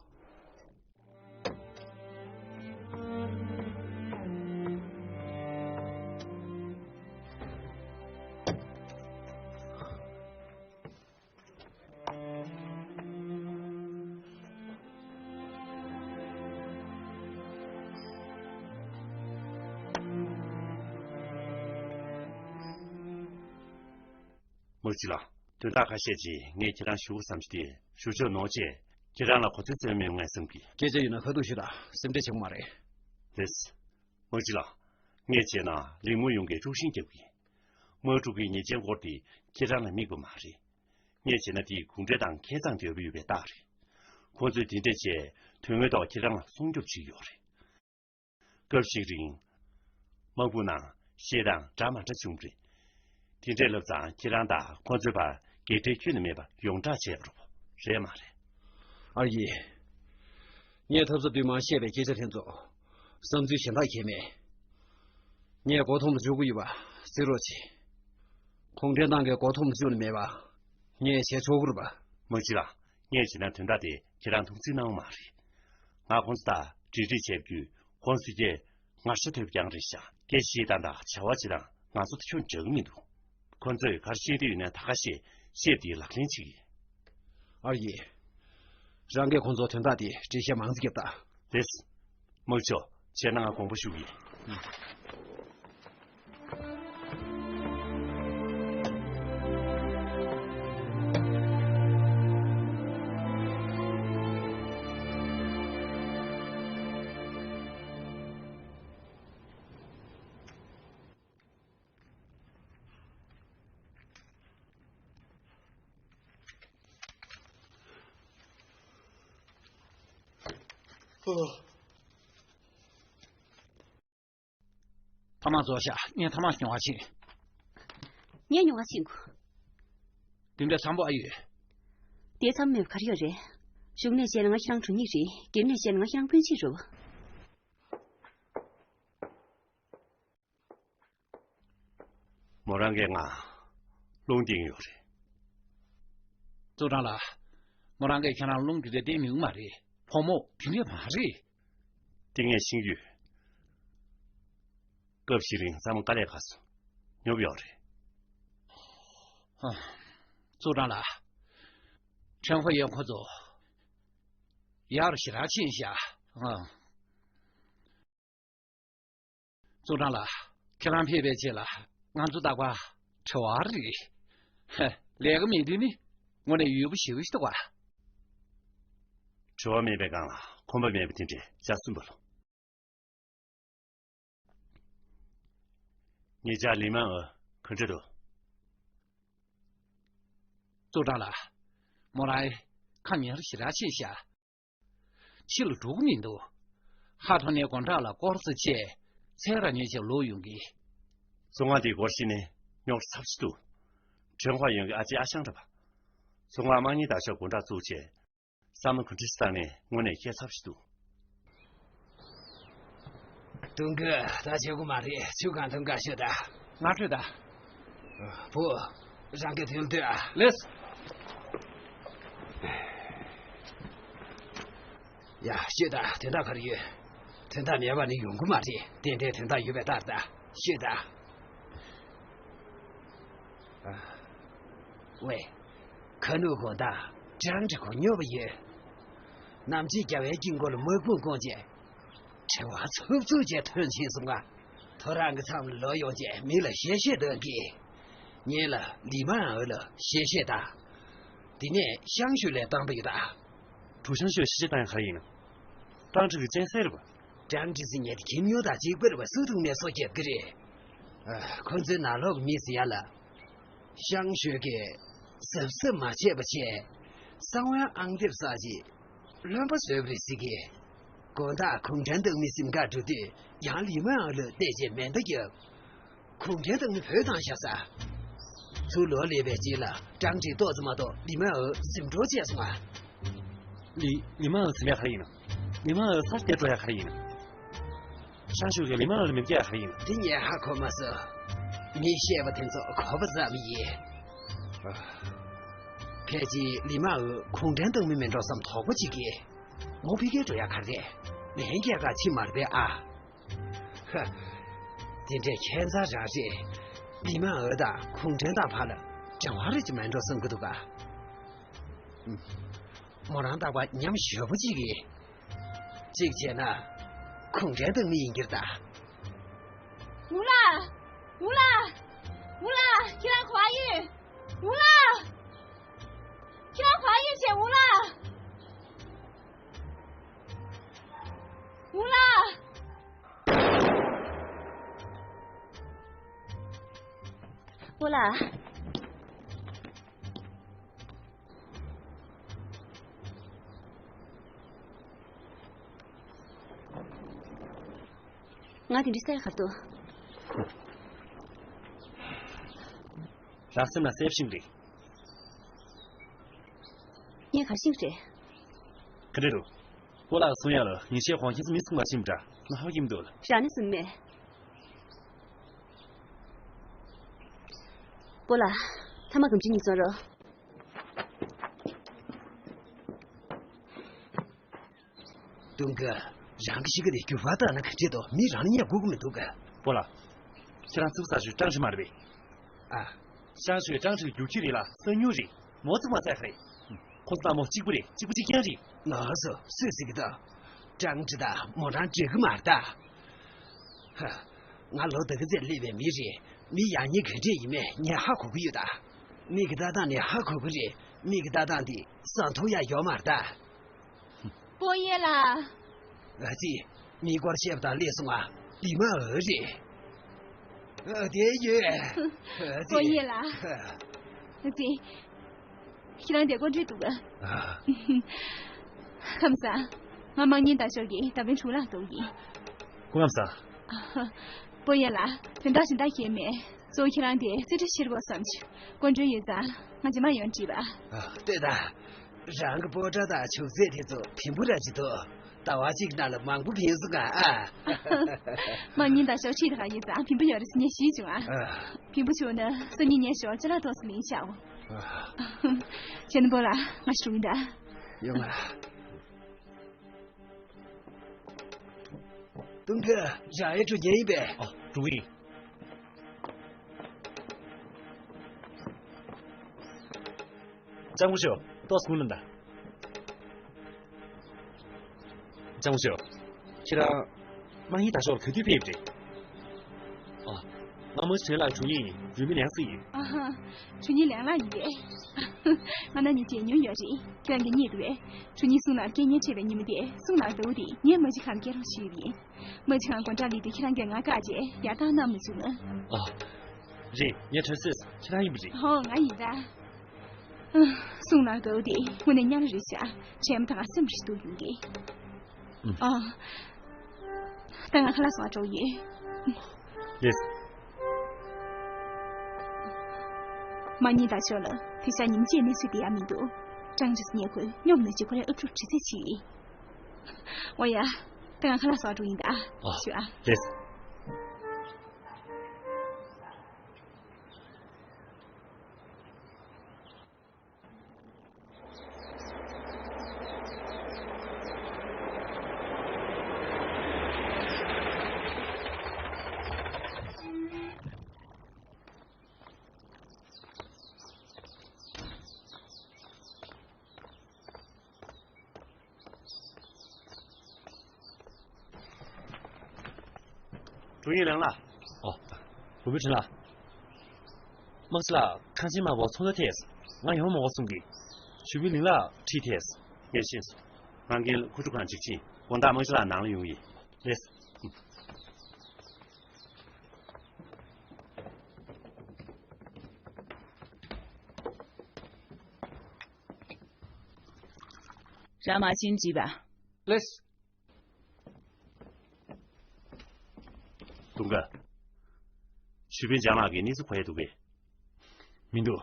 དམག་སྤྱི་ལགས། དོན་དག་ཁ་ཤས་ཅིག་ངས་ཁྱེད་རང་ཞུ་དགོས་བསམ་བྱུང་སྟེ་ཞུ་ཆོག་ནོ་ཅེས་ཁྱེད་རང་ལ་གོ་ཐོས་བཙལ་མི་ཡོང་ངས་བསམ་གི། སྐད་ཆ་ཡོད་ན་ཁ་ཐུག་ཞུ་དང་། སེམས་ཁྲལ་བྱེད་དགོས་མ་རེད། ལགས། དམག་སྤྱི་ལགས། ངས་བྱས་ན་ལིང་མུའུ་ཡུང་གིས་དཀྲུག་ཤིང་རྒྱབ་གི། དམག་འཁྲུག་གི་ཉེས་ཅན་སྐོར་དེ་ཁྱེད་རང་ལ་དམིགས་པ་མ་རེད། ངས་བྱས་ན་དེ་གུང་ཁྲན་ཏང་ཁེ་གཙང་འབྲེལ་བ་ཡོད་པའི་རྟགས་རེད། ཁོང་ཚོས་དེ་འདྲས་བྱས་དོན་དངོས་ཐོག་ཁྱེད་རང་ལ་སྲུང་སྐྱོབ་བྱེད་ཀྱི་ཡོད་རེད། སྐབས་ཤིག་རིང་། དམག་དཔུང་ནང་བཤད་སྟངས་འདྲ་མ་འདྲ་བྱུང་རེད། དེ་འདྲས་ལབ་ཙང་ཁྱེད་རང་དང་ཁོང་ཚོའི་བར་འགལ་འབྲེལ་ཁྱོན་ནས་མེད་པ་ཡོངས་གྲགས་བྱས་པ་རེད་མ་རེད། ཨ་ཡེ། ངས་ཐབས་ས་དུས་མང་བཤད་པའི་སྐད་ཆ་དེ་ཚོ་བསམ་ཚུལ་གཞན་དག་གས་མེད། ངས་མགོ་འཐོམས་འཇུག་གི་ཡོད་པ་གཟིགས་རོགས་བྱེད། གུང་ཁྲན་ཏང་གིས་མགོ་འཐོམས་བཅུག་ནི་མེད་པ། ངས་བྱས་ཆོག་གི་རེད་པ། དམག་སྤྱི་ལགས། ངས་བྱས་ན་དོན་དག་དེ་ཁྱེད་རང་ཐུགས་འཛིན་གནང་མ་རེད། ང་ཁོང་ཚོ་དང་གྲོས་བསྡུར་བྱས་བརྒྱུད་ཁོང་ཚོས་ཀྱིས་ང་ཧྲ་ཐོབ་རྐྱང་རེད་ཤག། སྐད་བཤད་སྟངས་དང་བྱ་བ་བྱེད་སྟངས་ང་ཚོ་དང་ཁྱོན་འདྲ་གི་མི་འདུག། ཁོང་ཚོས་ག་རེ་བཤད་འདོད་ཡོད་ན་ད་ག་བཤད། བཤད་པ་དེ་ལག་ལེན་བྱེད་ཀྱི། ཨ་ཡེ། རང་གིས་ཁོང་ཚོར་དོན་དག་དེ་འགྲེལ་བཤད་མང་ཙམ་རྒྱོབ་དང་། ལགས། དམག་སྤྱི། བྱས་ན་ང་དགོངས་པ་ཞུ་གི་ཡིན། ཐ་མག་རྫོགས་ཤག། ངས་ཐ་མག་ཉོ་ག་ཕྱིན། ངས་ཉོ་ག་ཕྱིན་གོ། དེ་འདྲ་འཚམ་པོ་ཨ་ཡོད། དེ་འཚམ་མེད་པ་ག་རེ་ཡོད་རེད། གཞུང་ནས་བཤད་ན་ང་ཁྱེད་རང་གྲོང་ཉིད་རེད། སྒེར་ནས་བཤད་ན་ང་ཁྱེད་རང་སྤུན་མཆེད་རེད། མོ་རང་གིས་ང་རླུང་བསྟན་ཡོད་རེད། ཙོ་ཀྲང་ལགས། མོ་རང་གིས་ཁྱེད་རང་རླུང་འདི་འདྲ་བསྟན་མི་འོང་མ་རེད། བུ་མོ་དེ་འདྲས་མ་རེད། དེ་ངས་ཤེས་ཀྱི་ཡོད། སྐབས་ཤིག་རིང་ཚང་མ་དཀའ་ལས་ཁག་སོང་། སྙོབ་ཡོད་རེད། ཨ། ཙུའུ་ཀྲང་ལགས། ཁྲེན་ཧུའེ་ཡོན་ཁོ་ཚོ་ཡར་ཞེ་དྲག་ཕྱིན་ཤག་ཨ། ཙུའུ་ཀྲང་ལགས། ཁྱེད་རང་ཕེབས་པའི་རྗེས་ལ་ང་ཚོ་རྟག་པར་དྲི་བ་རེ་རེ། ཧ། ལས་ཀ་མེད་དུས་ནི་དངོས་གནས་ཡོད་པོ་ཞེ་པོ་ཞིག་འདུག་ག་དྲི་བ་མེད་པའི་སྒང་ལ་ཁོམ་པ་མེད་པ་དེ་འདྲས་ཇ་གསུམ་པ་ལོ། ངེད་ཅག་ལི་མ་ཨོ་ག་འདྲ་འདུག་ཙུའུ་ཀྲང་ལགས། མོ་རང་ཁ་ཉེར་ཞེ་དྲག་ཕྱིན་ཤག་ཕྱི་ལ་འགྲོ་གི་མི་འདུག་ཧ་ཐོ་ནའི་དགོང་དག་ལ་སྐོར་ས་བྱས། མཚན་ར་ཉོས་བྱས་ལོག་ཡོང་གི། བཙོན་ཁང་དེའི་སྐོར་ཤེས་ནས་རྙོག་དྲ་ཚབས་ཆེ་འདུག་ཁྲེན་ཧྭ་ཡོན་གྱི་ཨ་ཅེ་ཨ་ཞང་འདྲ་པ། བཙོན་ཁང་དམག་ཉེས་བརྡར་ཤ་དགོང་དག་བཙུགས་བྱས། བསམ་བློ་ག་འདྲ་ཞིག་བཏང་ནས་དངོས་གནས་སྐྱེ་ཚབས་ཤིག་འདུག་ཏུང་གི་ད་བྱེད་དགོས་མ་རེད། ཆུ་གང་ཐོན་ག་ཤོད་ད། ང་ཁྲོད་ད། བུ། རང་གི་དོན་ལྟོས་ཨ། ལེས། ཡ་ཤོད་ད། དོན་དག་ག་རེ་ཡོད། དོན་དག་མེད་པ་ནི་ཡོང་གི་མ་རེད། དེ་འདྲའི་དོན་དག་ཡོད་པའི་རྟགས་ད། ཤོད་ད། ཝེ། ཁ་ནུ་དགོང་དག་ཀྲང་ཀྲི་ཁོ་སྨྱོ་བ་ཡོད། ནམ་ཕྱེད་རྒྱ་བལ་གྱི་མགོ་ལ་དམག་དཔུང་བསྐོང་རྗེས། དྲི་བ་ཚུགས་ཚུགས་བྱས་ཐོན་ཕྱིན་སོང་ང་། ཐོ་རངས་ཀྱི་མཚམས་ལ་ལོག་ཡོང་རྗེས་མི་ལ་གཞས་བཤད་འདོན་གི། ངེད་ལ་ལི་མ་འོ་ལ་གཞས་བཤད་དང་། དེ་ནས་ཤང་ཞུ་ལས་བཏང་པ་ཡོད་ད། གྲུ་ཤང་ཞུ་གཞས་བཤད་བཏང་ཡ་ག་རེ་ཡིན་ནམ། ཀྲང་ཀྲི་གི་སྤྱན་གསལ་རེད་པ། ཀྲང་ཀྲི་ཟེར་ཉེ་དེ་ཁྱིམ་ཉོ་དང་གཅིག་པར་བ་སུ་ཐུག་མེད་སོ་རྒྱབ་ཀྱི་རེད། ཨ། ཁོ་ཚོའི་ནང་ལོགས་མི་ཟེར་ཡ་ལ། ཤང་ཞོལ་གྱིས་གཟབ་གཟབ་མ་བྱས་པ་བྱས། གསང་བའི་ཨང་དེབ་བསགས་རྗེས། རློན་པ་བཟོས་པ་རེད་ཟེར་གི། དགོང་དག་གུང་ཁྲན་ཏང་མི་སེམས་ཁ་འགྲོ་དུས་ཡང་ལི་མ་འོ་ལ་བལྟས་རྗེས་མེ་མདའ་བརྒྱབ། གུང་ཁྲན་ཏང་མི་བོད་བཏང་བཞག་ས། ཚུར་ལོག་སླེབས་པའི་རྗེས་ལ་ཀྲང་ཀྲི་ཏོག་ཙམ་མ་གཏོགས་ལི་མ་འོ་འཛིང་འགྲོ་བྱས་སོང་ང་། ལི་ལི་མ་འོ་ཟེར་ཡ་ག་རེ་ཡིན་ནམ། ལི་མ་འོ་ས་སྐྱེལ་འགྲོ་ཡ་ག་རེ་ཡིན་ནམ། ཤང་ཞུ་གིས་ལི་མ་འོ་ལ་མེ་མདའ་བརྒྱབ་ཡ་ག་རེ་ཡིན་ནམ། དེ་ངས་ཧ་གོ་མ་སོང་། མི་བཤད་པ་དེ་ཚོ་གོ་བ་ཙམ་ཡིན། ཕལ་ཆེར་ལི་མ་འོ་གུང་ཁྲན་ཏང་མི་མིན་འགྲོ་བསམ་དོགས་པ་གཅིག་གིས། མོ་ཕ་གིར་འགྲོ་ཡ་ག་རེ། ལན་རྒྱག་ག་ཕྱིན་མ་རེད་པས་ཨ། ཧ། དེ་འདྲས་ཁྱད་མཚར་རང་རེད། ལི་མ་འོ་དང་གུང་ཁྲན་ཏང་བར་ལ་འབྲེལ་བ་རེ་ཅིག་མེད་འགྲོ་བསམ་གྱི་འདུག་ག། མོ་རང་རྟག་པར་ཉམས་ཞོལ་པོ་ཅིག་གིས། གཅིག་བྱས་ན། གུང་ཁྲན་ཏང་མི་ཡིན་གྱི་རེད་ད། ཝུ་ལགས། ཝུ་ལགས། ཝུ་ལགས། ཁྱེད་རང་ག་པར་ཡོད། ཝུ་ལགས། ཁྱེད་རང་ག་པར་ཡོད་བྱས། ཝུ་ལགས། ཝུ་ལགས། ཝུ་ལགས། ང་དེ་འདྲའི་སེམས་ཁ་འདུག་རང་སེམས་ལ་སེམས་ཤིང་རེད། ངས་ག་ཤིང་རེད། ག་འདྲ་འདུག་སྤོ་ལགས་གསུང་ཡ་ལ་ཉིན་ཤས་གོང་ཁྱེད་ཚོ་མི་གསུང་བ་ཞིམ་འདྲ་ང་ཧ་གོ་གི་མི་འདུག་ལ། རང་ནས་གསུངས་མེད། སྤོ་ལགས། ཐ་མ་སྒམ་ཆུ་གཉིས་བཙོང་རོགས། ཏུང་ཀི། རང་གི་གཤིས་ཀ་དེ་འགྱུར་བ་བཏང་ན་ག་འདྲས་འདུག་མི་རང་ལ་བརྙས་དགོས་ཀྱི་མི་འདུག་ག། སྤོ་ལགས། ཁྱེད་རང་ཚུགས་ས་ཞོལ་ཀྲང་ཀྲི་མ་རེད་པས། ཨ། ཤང་ཞོལ་ཀྲང་ཀྲི་རྒྱུག་ཁྱི་རེད་ལ་གསང་ཉུལ་རེད། མོ་ཚུགས་མ་ཚད་ག་རེད། ཁོ་ཚོ་དང་མོ་གཅིག་པུ་རེད། གཅིག་པུ་གཅིག་རྐྱང་རེད། ལགས་སོ། སུས་ཟེར་གི་འདུག་ཀྲང་ཀྲི་དང་མོ་རང་འགྲིག་གི་མ་རེད་ད། ཧ། ང་ལོ་དེ་ག་ཚད་སླེབས་པའི་མི་རེད། མི་ཡག་ཉེས་ག་འདྲས་ཡིན་མིན་ངས་ཧ་གོ་གི་ཡོད་ད། མིག་གི་ལྟ་སྟངས་ནས་ཧ་གོ་གི་རེད། མིག་གི་ལྟ་སྟངས་འདི་བཟང་ཐུབ་ཡ་ཡོད་མ་རེད་ད། སྤོ་ཡེ་ལ། ཨ་ཙི། མི་སྐོར་བཤད་པ་དང་སླེབས་སོང་ང་། ལི་མ་འོ་རེད། ཨ། དེ་ཡོད། ཨ་ཙི། སྤོ་ཡེ་ལ། ཨ་ཙི། ཁྱེད་རང་དེ་སྐོར་འདྲི་འདུག་ག། ཨ། ཁམས་བཟང་། ང་དམག་ཉེས་བརྡར་ཤ་གིས་ད་ཕན་གྲུ་ལག་གཏོང་གི། སྐུ་ཁམས་བཟང་། སྤོ་ཡེ་ལ། དོན་དག་གཞན་དག་གང་ཡང་མེད། གཙོ་བོ་ཁྱེད་རང་དེ་རྩིས་ཁྲ་བཤེར་དགོས་བསམ་བྱུང་། སྐུ་མགྲོན་ཡོད་ཙང་ང་རྗེས་མ་ཡོང་དྲིས་པ། ཨ། ལྟོས་དང་། རང་གི་སྤོ་ཁྲ་དང་བྱུག་རྫས་དེ་ཚོ་བེམ་པོ་ར་ཅིག་འདུག་ཟླ་བ་གཅིག་ནང་ལ་མང་པོ་བེམ་སོང་ང་ཨ། དམག་ཉེས་བརྡར་ཤ་ཁྲིད་དང་ཡིན་ཙང་བེམ་པོ་ཡོད་རེད་ཟེར་ངས་ཤེས་བྱུང་ཨ། ཨ། བེམ་པོ་བྱུང་ན་སང་ཉིན་ངས་ཞོར་ཅ་ལག་ཏོག་ཙམ་ལེན་བྱའོ། ཨ། བྱས་ན་སྤོ་ལགས། ང་ཞུ་ཡིན་ད། ཡོང་ང་། ཏུང་ཀུ། རང་ཡའི་གྲུ་ཉན་ཡིན་པས། ཨ། འགྲོ་གི་ཡིན། ལྕམ་སྐུ་ཞབས། ཏོག་ཙམ་སྔོན་ལ་ད། ལྕམ་སྐུ་ཞབས། ཁྱེད་རང་། དམངས་ཡིག་བདག་ཤོག་ལ་ག་དུས་ཕེབས་རེད། ཨ། ང་མ་ཕྱི་དྲན་ལ་གྲུ་ཡིན། རུས་མི་ལེན་སྲིད་ཡིན། ཨ་ཧ། གྲུ་ཉིན་ལེན་ལ་ཡིན་པས། ང་ན་ནི་བྱེད་མྱོང་ཡོད་རེད། ཁྱེད་རང་གིས་རྙེད་འདུག་པས། གྲུ་ཉིན་སུང་ལ་སྐད་ངན་འཕྲད་པའི་ཉིན་མོ་དེ་སུང་ལ་ཟླ་བོ་དེ་ངས་མ་གཅིག་ཁང་སྐད་རོང་ཞུས་པ་ཡིན། མ་གཅིག་ཁང་སྒོ་འགྲམ་ལི་དུ་ཁྱེད་རང་གིས་ང་བཀག་རྗེས་ཡར་བཏང་གནང་མི་བྱུང་ང་། ཨ། རེད། ངས་དྲན་སོང་། ཁྱེད་རང་ཡིན་པ་རེད། ཧོ། ང་ཡིན་ད། སུང་ལ་ཟླ་བོ་དེ་དངོས་གནས་མཉམ་རེད་ཤག་ཁྲེམ་དང་སེམས་རེ་སྡུག་ཡོང་གི། ཨ། ད་ང་ཁ་ལག་བཟོ་བ་འགྲོ་ཡིན། ལེས། མ་ཉིན་ད་ཤོ་ལ་དེ་ཤ་ཉིན་བཅས་གནས་ཚུལ་དེ་ཡང་མི་འདུག་ཀྲང་ཅིས་ཉེ་ཁོས་སྙོམ་ནས་ཅི་ཁོ་རའི་ཨུ་ཕྲུག་དྲི་རྩད་བྱེད་ཡིན། འོ་ཡ། ད་ང་ཁ་ལག་བཟོ་བ་འགྲོ་ཡིན་ད། ཨ། ཞུ་ཨ། ལེས། ཀྲུའུ་ཡིན་ལང་ལགས། ཨོ། བུ་མོ་ཁྲིན་ལགས། དམག་སྤྱི་ལགས་ཁང་ཆེན་དམར་པོ་ཚོང་ར་ཐད། ང་ཡོང་མ་དགོས་གསུང་གི། ཞུ་བི་ལིང་ལགས་ཁྲིད་ཐད། ངས་ཤེས་སོང་། ང་རྒན་ཁུ་ཁྲུ་ཁང་ཅིག་ཕྱིན། དགོང་དག་དམག་སྤྱི་ལགས་ནང་ལ་ཡོང་ཡིན། ལེས། རང་མ་ཕྱིན་དྲིས་པ། ལེས། ཏུང་ཀུ། ཞུ་ཕིན་ཅང་ལགས་ཀྱིས་གནས་ཚུལ་གོ་ཡས་འདུག་གས། མི་འདུག་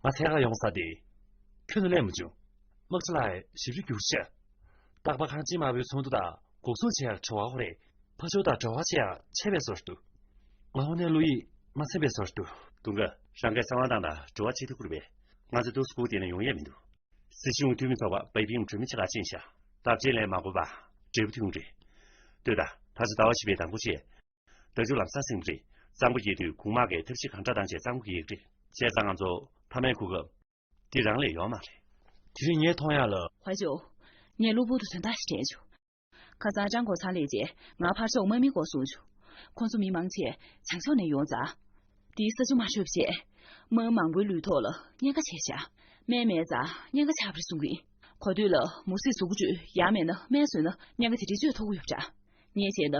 ང་འཚོལ་ག་ཡོང་ས་དེ། ཁྱོན་ནས་སླེབས་མ་བྱུང་། དམག་སྤྱི་ལགས་ཞིབ་འཇུག་རྒྱུགས་ཤག་རྟག་པར་ཁང་ཆེན་དམར་པོའི་ཚོགས་འདུ་དང་འགོག་སྲུང་བྱེད་ཡག་བྲེལ་བ་ཁོ་རེད། ཕ་ཤོག་དང་བྲེལ་བ་ཆེ་ཡག་ཆད་པའི་བཟོ་འདྲ་འདུག་ང་ཧོ་ནས་བློ་ཡིད་མ་ཚིམ་པའི་བཟོ་འདྲ་འདུག་ཏུང་ཀུ། རང་གིས་གསང་བ་བཏང་དང་བྲེལ་བ་ཆེ་ཐུག་གི་རེད་པས། ང་ཚོ་ཏུ་སྐུ་དེ་ནས་ཡོང་ཡས་མི་འདུག་སྲིད་གཞུང་འཐུས་མི་ཚོགས་པ་པའི་པིང་གྲོས་མི་ཆེ་ཁག་ཕྱིན་ཤག་རྟ་བཅས་ལས་མ་དགོས་པ། འབྲས་བུ་ཐོན་རེད། ལྟོས་དང་། ད་ཆ་ཟླ་བ་བཞི་པའི་ཟླ་མགོ་བཅས། རྟ་རྒྱུག་ལམ་སང་ཟིན་པ་རེད། གཙང་པོ་རྒྱས་དུས་གུང་དམག་གིས་ཐབས་ཤེས་གང་དྲག་བཏང་བྱས་གཙང་པོ་རྒྱས་ཀྱི་རེད། བྱས་ཙང་ང་ཚོ་མཐའ་མའི་གོ་སྐབས་འདི་རང་ལས་ཡོད་མ་རེད། དེ་རིང་ངས་མཐོང་ཡག་ལ། ཧྭ་ཇོ། ངས་གློ་བུར་དུ་དོན་དག་ཞིག་དྲན་བྱུང་། ཁ་སང་ཅང་གོ་ཚང་སླེབས་རྗེས་ང་ཕར་ཕྱོགས་དམག་མིའི་སྐོར་གསུངས་བྱུང་། ཁོང་ཚོ་མི་མང་ཆེ་བྱང་ཕྱོགས་ནས་ཡོང་ཙང་། དེའི་ས་ཆ་མ་ཤོར་བ་བྱས། དམག་མང་པོའི་ལུས་ཐོག་ལ་གཉན་ཁ་བྱས་བཞག་སྨན་མེད་ཙང་གཉན་ཁ་ཆགས་པ་རེད་གསུང་གི་ཡིན། གོ་ཐོས་ལ་མུ་ཟིས་གཟུགས་པོ་བཅོས་ཡག་མེད་ན་སྨན་ཟོས་ན་གཉན་ཁ་དེ་འདྲས་བཅོས་ཐུབ་ཀྱི་ཡོད་པ་འདྲ། ངས་བྱས་ན།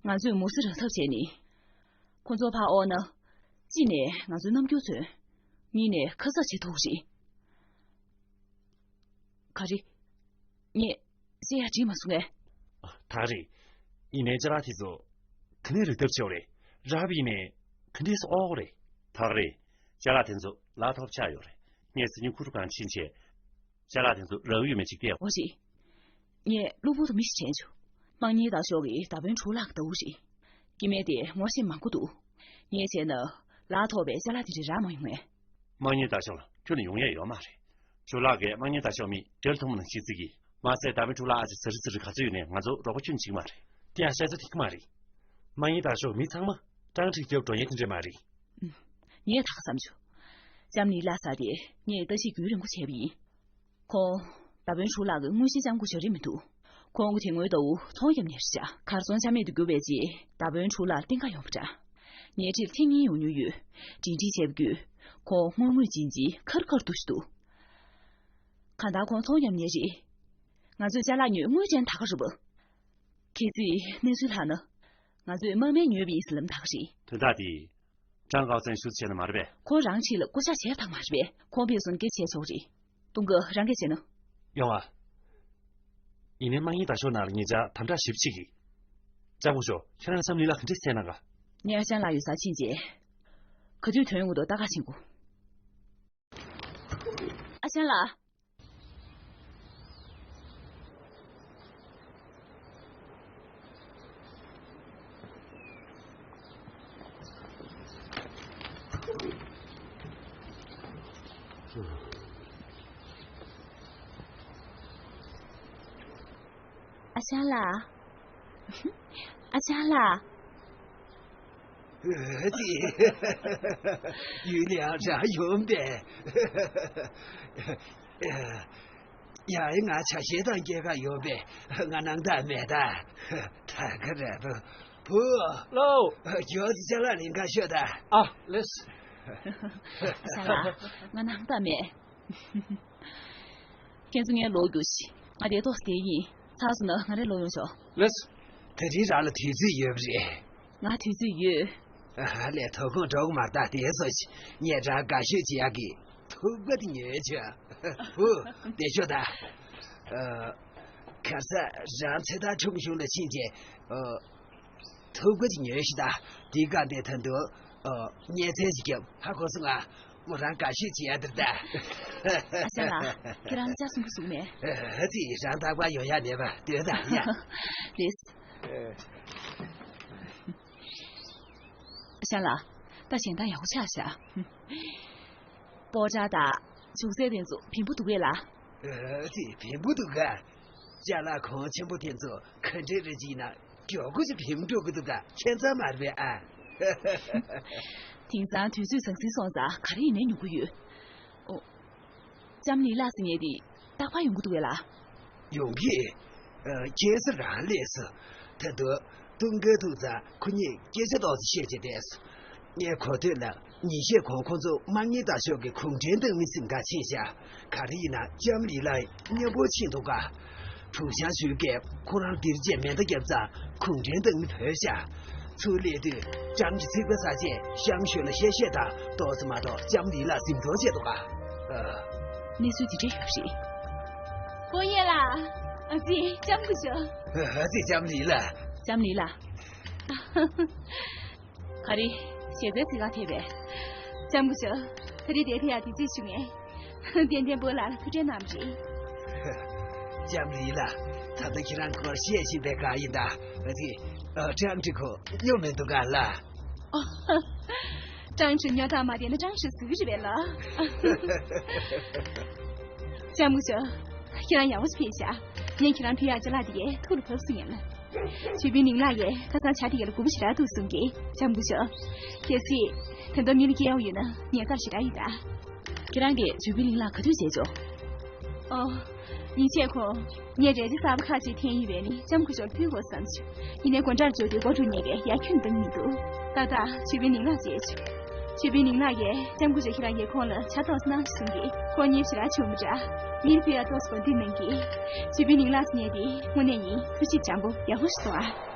ང་ཚོས་མུ་ཟི་རག་ཐབས་བྱས་ནི། ཁོ་ཚོ་ཕར་འོང་ན། གཅིག་ནས་ང་ཚོའི་རྣམ་འགྱུར་མཚོན། གཉིས་ནས་ཁ་གསབ་བྱེད་ཐུབ་རེད། ག་རེ། ངས་བཤད་ཡག་བྲིས་མ་སོང་ངས། ད་རེད། ཡིན་ནའི་ཅ་ལག་དེ་ཚོ་ག་ནས་རག་ཐབས་བྱས་པ་རེད། རག་པ་ཡིན་ནའི་ག་འདྲས་སེ་ཨོ་རེད། ད་རེད། ཅ་ལག་དེ་ཚོ་ལག་ཐོག་ཆགས་ཡོད་རེད། ངས་སི་ཉིན་ཁུ་ཁྲུ་ཁང་ཕྱིན་བྱས། ཅ་ལག་དེ་ཚོ་རག་ཡོད་མེད་ཅིག་བལྟས། འོ་ཞེས། ངས་གློ་བུར་དུ་མི་ཞིག་དྲན་བྱུང་། དམག་ཉེན་བདག་ཤོག་གི་མདའ་དཔོན་དྲུག་ལགས་ཀྱི་ཟླ་བོ་རེད། སྐྱེ་དམན་དེ་ངོ་ཤེས་མང་པོ་འདུག་ངས་བྱས་ན། ལག་ཐོགས་པའི་ཅ་ལག་དེ་འདྲ་རག་མ་ཡོང་ངས། དམག་ཉེན་བདག་ཤོག་ལ་ཁྱོན་ནས་ཡོང་ཡས་ཡོད་མ་རེད། ཇོ་ལགས་ཀྱིས་དམག་ཉེན་བདག་ཤོག་མི་བྲེལ་ཐུང་མ་ནང་ཤི་རྩི་གི། མ་ཟད་མདའ་དཔོན་དྲུག་ལགས་ཨ་ཅེ་ཟ་རི་ཟི་རི་ག་ཚོད་ཡོད་ནས་ང་ཚོ་རོགས་པ་ཁྱོན་ནས་བྱེད་ཀྱི་མ་རེད། དེ་ཡང་ཤ་ཚ་ཐིག་གི་མ་རེད། དམག་ཉེན་བདག་ཤོག་མི་ཚང་མ་ཀྲང་ཁྲིག་རྒྱབ་འགྲོ་ཉེན་དེ་འདྲས་མ་རེད། ངས་ད་ག་བསམ་བྱུང་། ལྕམ་ནི་ལ་ས་དེ་ངས་ལྟ་ཞིབ་རྒྱུན་རིང་པོ་བྱས་པ་ཡིན། ཁོང་། མདའ་དཔོན་དྲུག་ལགས་ཀྱི་དངོས་གཞིའི་ལྕམ་སྐུ་ཞབས་རེད་མི་འདུག་ཁོང་གིས་དེ་སྔོན་ལྟ་བུ་ཚོང་རྒྱབ་ནས་རེད་བཞག་གར་སོང་ཆ་མེད་དུ་གྱུར་བའི་རྗེས་མདའ་དཔོན་དྲུག་ལགས་གཏན་འཁེལ་ཡོང་བ་འདྲ། ངའི་འཁྲིས་ལ་ཐེངས་གཉིས་ཡོང་མྱོང་ཡོད། འབྲེལ་འདྲིས་བྱས་པ་བརྒྱུད། ཁོང་དངུལ་དངོས་ཇི་འཇི་ཁར་ཁར་འདུག་ཞིག་འདུག་གང་ལྟར་ཁོང་ཚོང་རྒྱབ་ནས་རེད། ང་ཚོས་ཅ་ལག་ཉོས་དངུལ་ཅན་ད་ག་རེད་པ། ཁྱེད་ཚོས་གནས་ཚུལ་ལྷག་ན། ང་ཚོས་དམག་མི་ཉོས་པ་ཡིན་ཟེར་ལབ་ན་ད་ག་རེད། དོན་དག་འདི། ཀྲང་ཀའོ་ཚན་ཞུ་བྱས་ན་མ་རེད་པས། ཁོ་རང་ཆེད་ལ་སྐུ་ཤ་བྱས་ཐག་མ་རེད་པས། ཁོང་ཕེབས་སོང་སྐད་ཆ་བྱས་ཆོག་རེད། ཏུང་ཀུ་རང་སྐད་བྱས་ན། ཡོང་ཨ། ཡིན་ནའི་དམག་ཉེན་བདག་ཤོག་ནང་ལ་ཉེ་ཆར་དམ་དྲག་ཞིབ་ཕྱིས་ཀྱི། ལྕམ་སྐུ་ཞབས་ཁྱེད་རང་ལྕམ་ལི་ལ་ག་འདྲས་བསད་གནང་ག་ངས་ཨ་ཅང་ལགས་ཡོད་སར་ཕྱིན་རྗེས། ག་དུས་ཐོན་ཡོང་གི་འདུག་ལྟ་ག་ཕྱིན་དགོས། ཨ་ཅང་ལགས། ཨ་ཅང་ལགས། ཨ་ཅག་ལགས། ཨ་ཙི། ཡུལ་ལ་རང་ཡོང་པས། ཡ་ཡི་ང་ཆ་ཤས་དང་སྐྱེས་ཀ་ཡོང་པས། ང་ནང་ད་མེད་ད། ད་ག་རེད་པ། བུ། ལོ། ཇོ་ཙི་ཅ་ལག་ལིང་ག་ཤོད་ད། ཨ་ལེས། ཨ་ཅག་ལགས། ང་ནང་ད་མེད། ཁྱེད་ཚོ་ངའི་ལོག་རྒྱུགས་ཤིག་ང་དེ་ཏོག་ཙམ་བསྡད་ཡིན། ཚར་སོང་ན་ང་རེ་ལོག་ཡོང་ཤོག་ལེས། དེ་རིང་རང་ལ་དུས་ཚོད་ཡོད་པ་རེད། ང་དུས་ཚོད་ཡོད། ཨ་ལས། དོ་དགོང་འགྲོ་གི་མ་རེད་ད། དེ་སོ་ཞིག་ངས་རང་དགའ་ཤོས་བྱེད་ཡག་གི་ཐུག་པ་དེ་ཉོས་བྱོས། བུ། བསྡད་ཤོག་ད། ཨ། ཁ་ས་རང་ཚེ་ཐར་ཁྲོམ་གཞུང་ལ་ཕྱིན་བྱས། ཨ། ཐུག་པ་ཅིག་ཉོས་ཤིག་ད། འདི་ག་འདི་ད་དུང་། ཨ། བརྙས་ཚད་ཅིག་བརྒྱབ། ཧ་གོ་སོང་ང་། མོ་རང་དགའ་ཤོས་བྱེད་ཡ་འདིར་ད། ཨ་ཅག་ལགས། ཁྱེད་རང་ལ་ཅག་གསུང་གི་གསུང་མེད། ཨ་ཙི། རང་རྟག་པར་ཡོང་ཡ་མེད་པ་སྡོད་ད་ཡ། ལེས། ཨ་ཅག་ལགས། ད་གཞན་དག་ཡག་པོ་ཆགས་ཤག་སྤོ་བྲ་དང་བྱུག་རྫས་དེ་ཚོ་བེམ་པོ་འདུག་གས་ལགས། ཨ་ཙི། བེམ་པོ་འདུག་ག་ཅ་ལག་གོང་ཆེན་པོ་དེ་ཚོ་ག་འདྲས་རེ་བྱས་ན་མགྱོགས་པོ་ཅིག་བེམ་འགྲོ་གི་འདུག་ག་ཁྱད་མཚར་མ་རེད་པས་ཨ། དེང་སང་དུས་ཚོད་ཟང་ཟིང་སོང་ཙང་ག་རེ་ཡིན་ནའི་ཉོ་གི་ཡོད། ཨོ། ལྕམ་ལི་ལགས་ཟེར་མཁན་དེ་རྟག་པར་ཡོང་གི་འདུག་གས་ལགས། ཡོང་གི། ཨ། ཁྱེད་ཚོ་རང་སླེབས་སོང་། ད་དུང་འདུག་གས་འདུག་ཙང་ཁོ་གཉིས་སྐད་ཆ་ཏོག་ཙམ་བཤད་བྱས་བསྡད་སོང་། ངས་གོ་ཐོས་ལ་ཉིན་ཤས་གོང་ཁོ་ཚོ་དམག་གཉེར་ལྟ་ཞོག་གི་གུང་ཁྲན་ཏང་མི་གཟིམ་ཁང་ཕྱིན་ཤག་ག་རེ་ཡིན་ན་ལྕམ་ལི་ལགས་མཉམ་པོ་ཕྱིན་འདུག་ག་གྲུ་ཤང་ཞུས་སྐད་ཁོ་རང་འདིར་བྱས་མེ་མདའ་བརྒྱབ་ཙང་གུང་ཁྲན་ཏང་མི་བྲོས་ཤག་ཚུར་སླེབས་དུས་སྤྱང་གི་ཚིག་པ་ཟ་བྱས་ཤང་ཞོལ་ལ་གཤེ་གཤེ་དང་ཏོག་ཙམ་མ་གཏོགས་ལྕམ་ལི་ལགས་གཟིམ་འགྲོ་བྱས་འདུག་ག་ཨ། གནས་ཚུལ་འདི་འདྲ་ཡོད་རེད། པོ་ཡེ་ལགས། ཨ་ཙི། ལྕམ་སྐུ་ཞབས། ཨ་ཙི། ལྕམ་ལི་ལགས། ལྕམ་ལི་ལགས། ག་རེ། ཞལ་རྩའི་ཚིག་ཁ་ཐེབས་པས། ལྕམ་སྐུ་ཞབས། ད་རེས་འདིར་ཕེབས་ཡག་དུས་ཚོད་བྱུང་ངས། ཏན་ཏན་པོ་ལགས་ལ་ཐུགས་ཁྲལ་གནང་བ་རེད། ལྕམ་ལི་ལགས། ད་ལྟ་ཁྱེད་རང་སྐོར་བཤད་བཞིན་པའི་སྒང་ཡིན་ད། ཨ་ཙི། ཨ། ཀྲང་ཀྲི་ཁོ་སྙོབ་མི་འདུག་ག་ལགས། ཨོ། ཀྲང་ཀྲི་སྨྱོ་རྟགས་མ་བསྟན་ན་ཀྲང་ཀྲི་ཟེར་གི་རེད་པས་ལགས། ལྕམ་སྐུ་ཞབས། ཁྱེད་རང་ཡག་པོ་ཞིག་ཕེབས་ཤག་ངས་ཁྱེད་རང་ཕུལ་ཡག་ཅ་ལག་འདི་གས་ཐུགས་ལ་བབས་སོང་ངས་ལགས། ཇུས་པིན་ལིང་ལགས་ཀྱིས་ཁ་སང་ཇ་དེ་གས་ལ་མགུ་པོ་ཞེ་དྲག་འདུག་གསུང་གི། ལྕམ་སྐུ་ཞབས། གལ་སྲིད་དེ་འདྲ་མི་ལ་སྐྱེལ་ཡག་ཡོད་ན་ཉན་ཚར་ཞེ་དྲག་ཡོད་ད། ཁྱེད་རང་གིས་ཇུས་པིན་ལིང་ལགས་ག་དུས་མཇལ་བྱུང་། ཨོ། ཡིན་ཆད་ཁོ། ངས་རལ་གྲི་གསར་པ་ཁག་ཅིག་འཐེན་ཡིན་པས་ནི་ལྕམ་སྐུ་ཞབས་ལ་ཕུལ་དགོས་བསམ་བྱུང་། ཡིན་ནའི་སྒོ་འགྲམ་འབྱོར་དུས་སྒོ་འགྲོ་མཁན་གྱིས་ཡར་ཁྱོན་བཏང་མི་འདུག་ཏག་ཏག་ཇུས་པིན་ལིང་ལགས་མཇལ་བྱུང་། ཇུས་པིན་ལིང་ལགས་ཀྱིས་ལྕམ་སྐུ་ཞབས་ཁྱེད་རང་གིས་ཁོང་ལ་ཇ་ཏོག་ཙམ་གནང་ཞེས་གསུང་གིས། ཁོང་མཉེས་པོ་ཞེ་དྲག་བྱུང་བ་འདྲ། མི་ལ་ཕུལ་ཡག་ཏོག་ཙམ་གོ་འདི་གནང་གིས། ཇུས་པིན་ལིང་ལགས་ཟེར་མཁན་དེ་དངོས་གནས་ཡིན། ཐུགས་གཤིས་འཇམ་པོ་ཡག་པོ་ཞིག་འདུག་ཨ།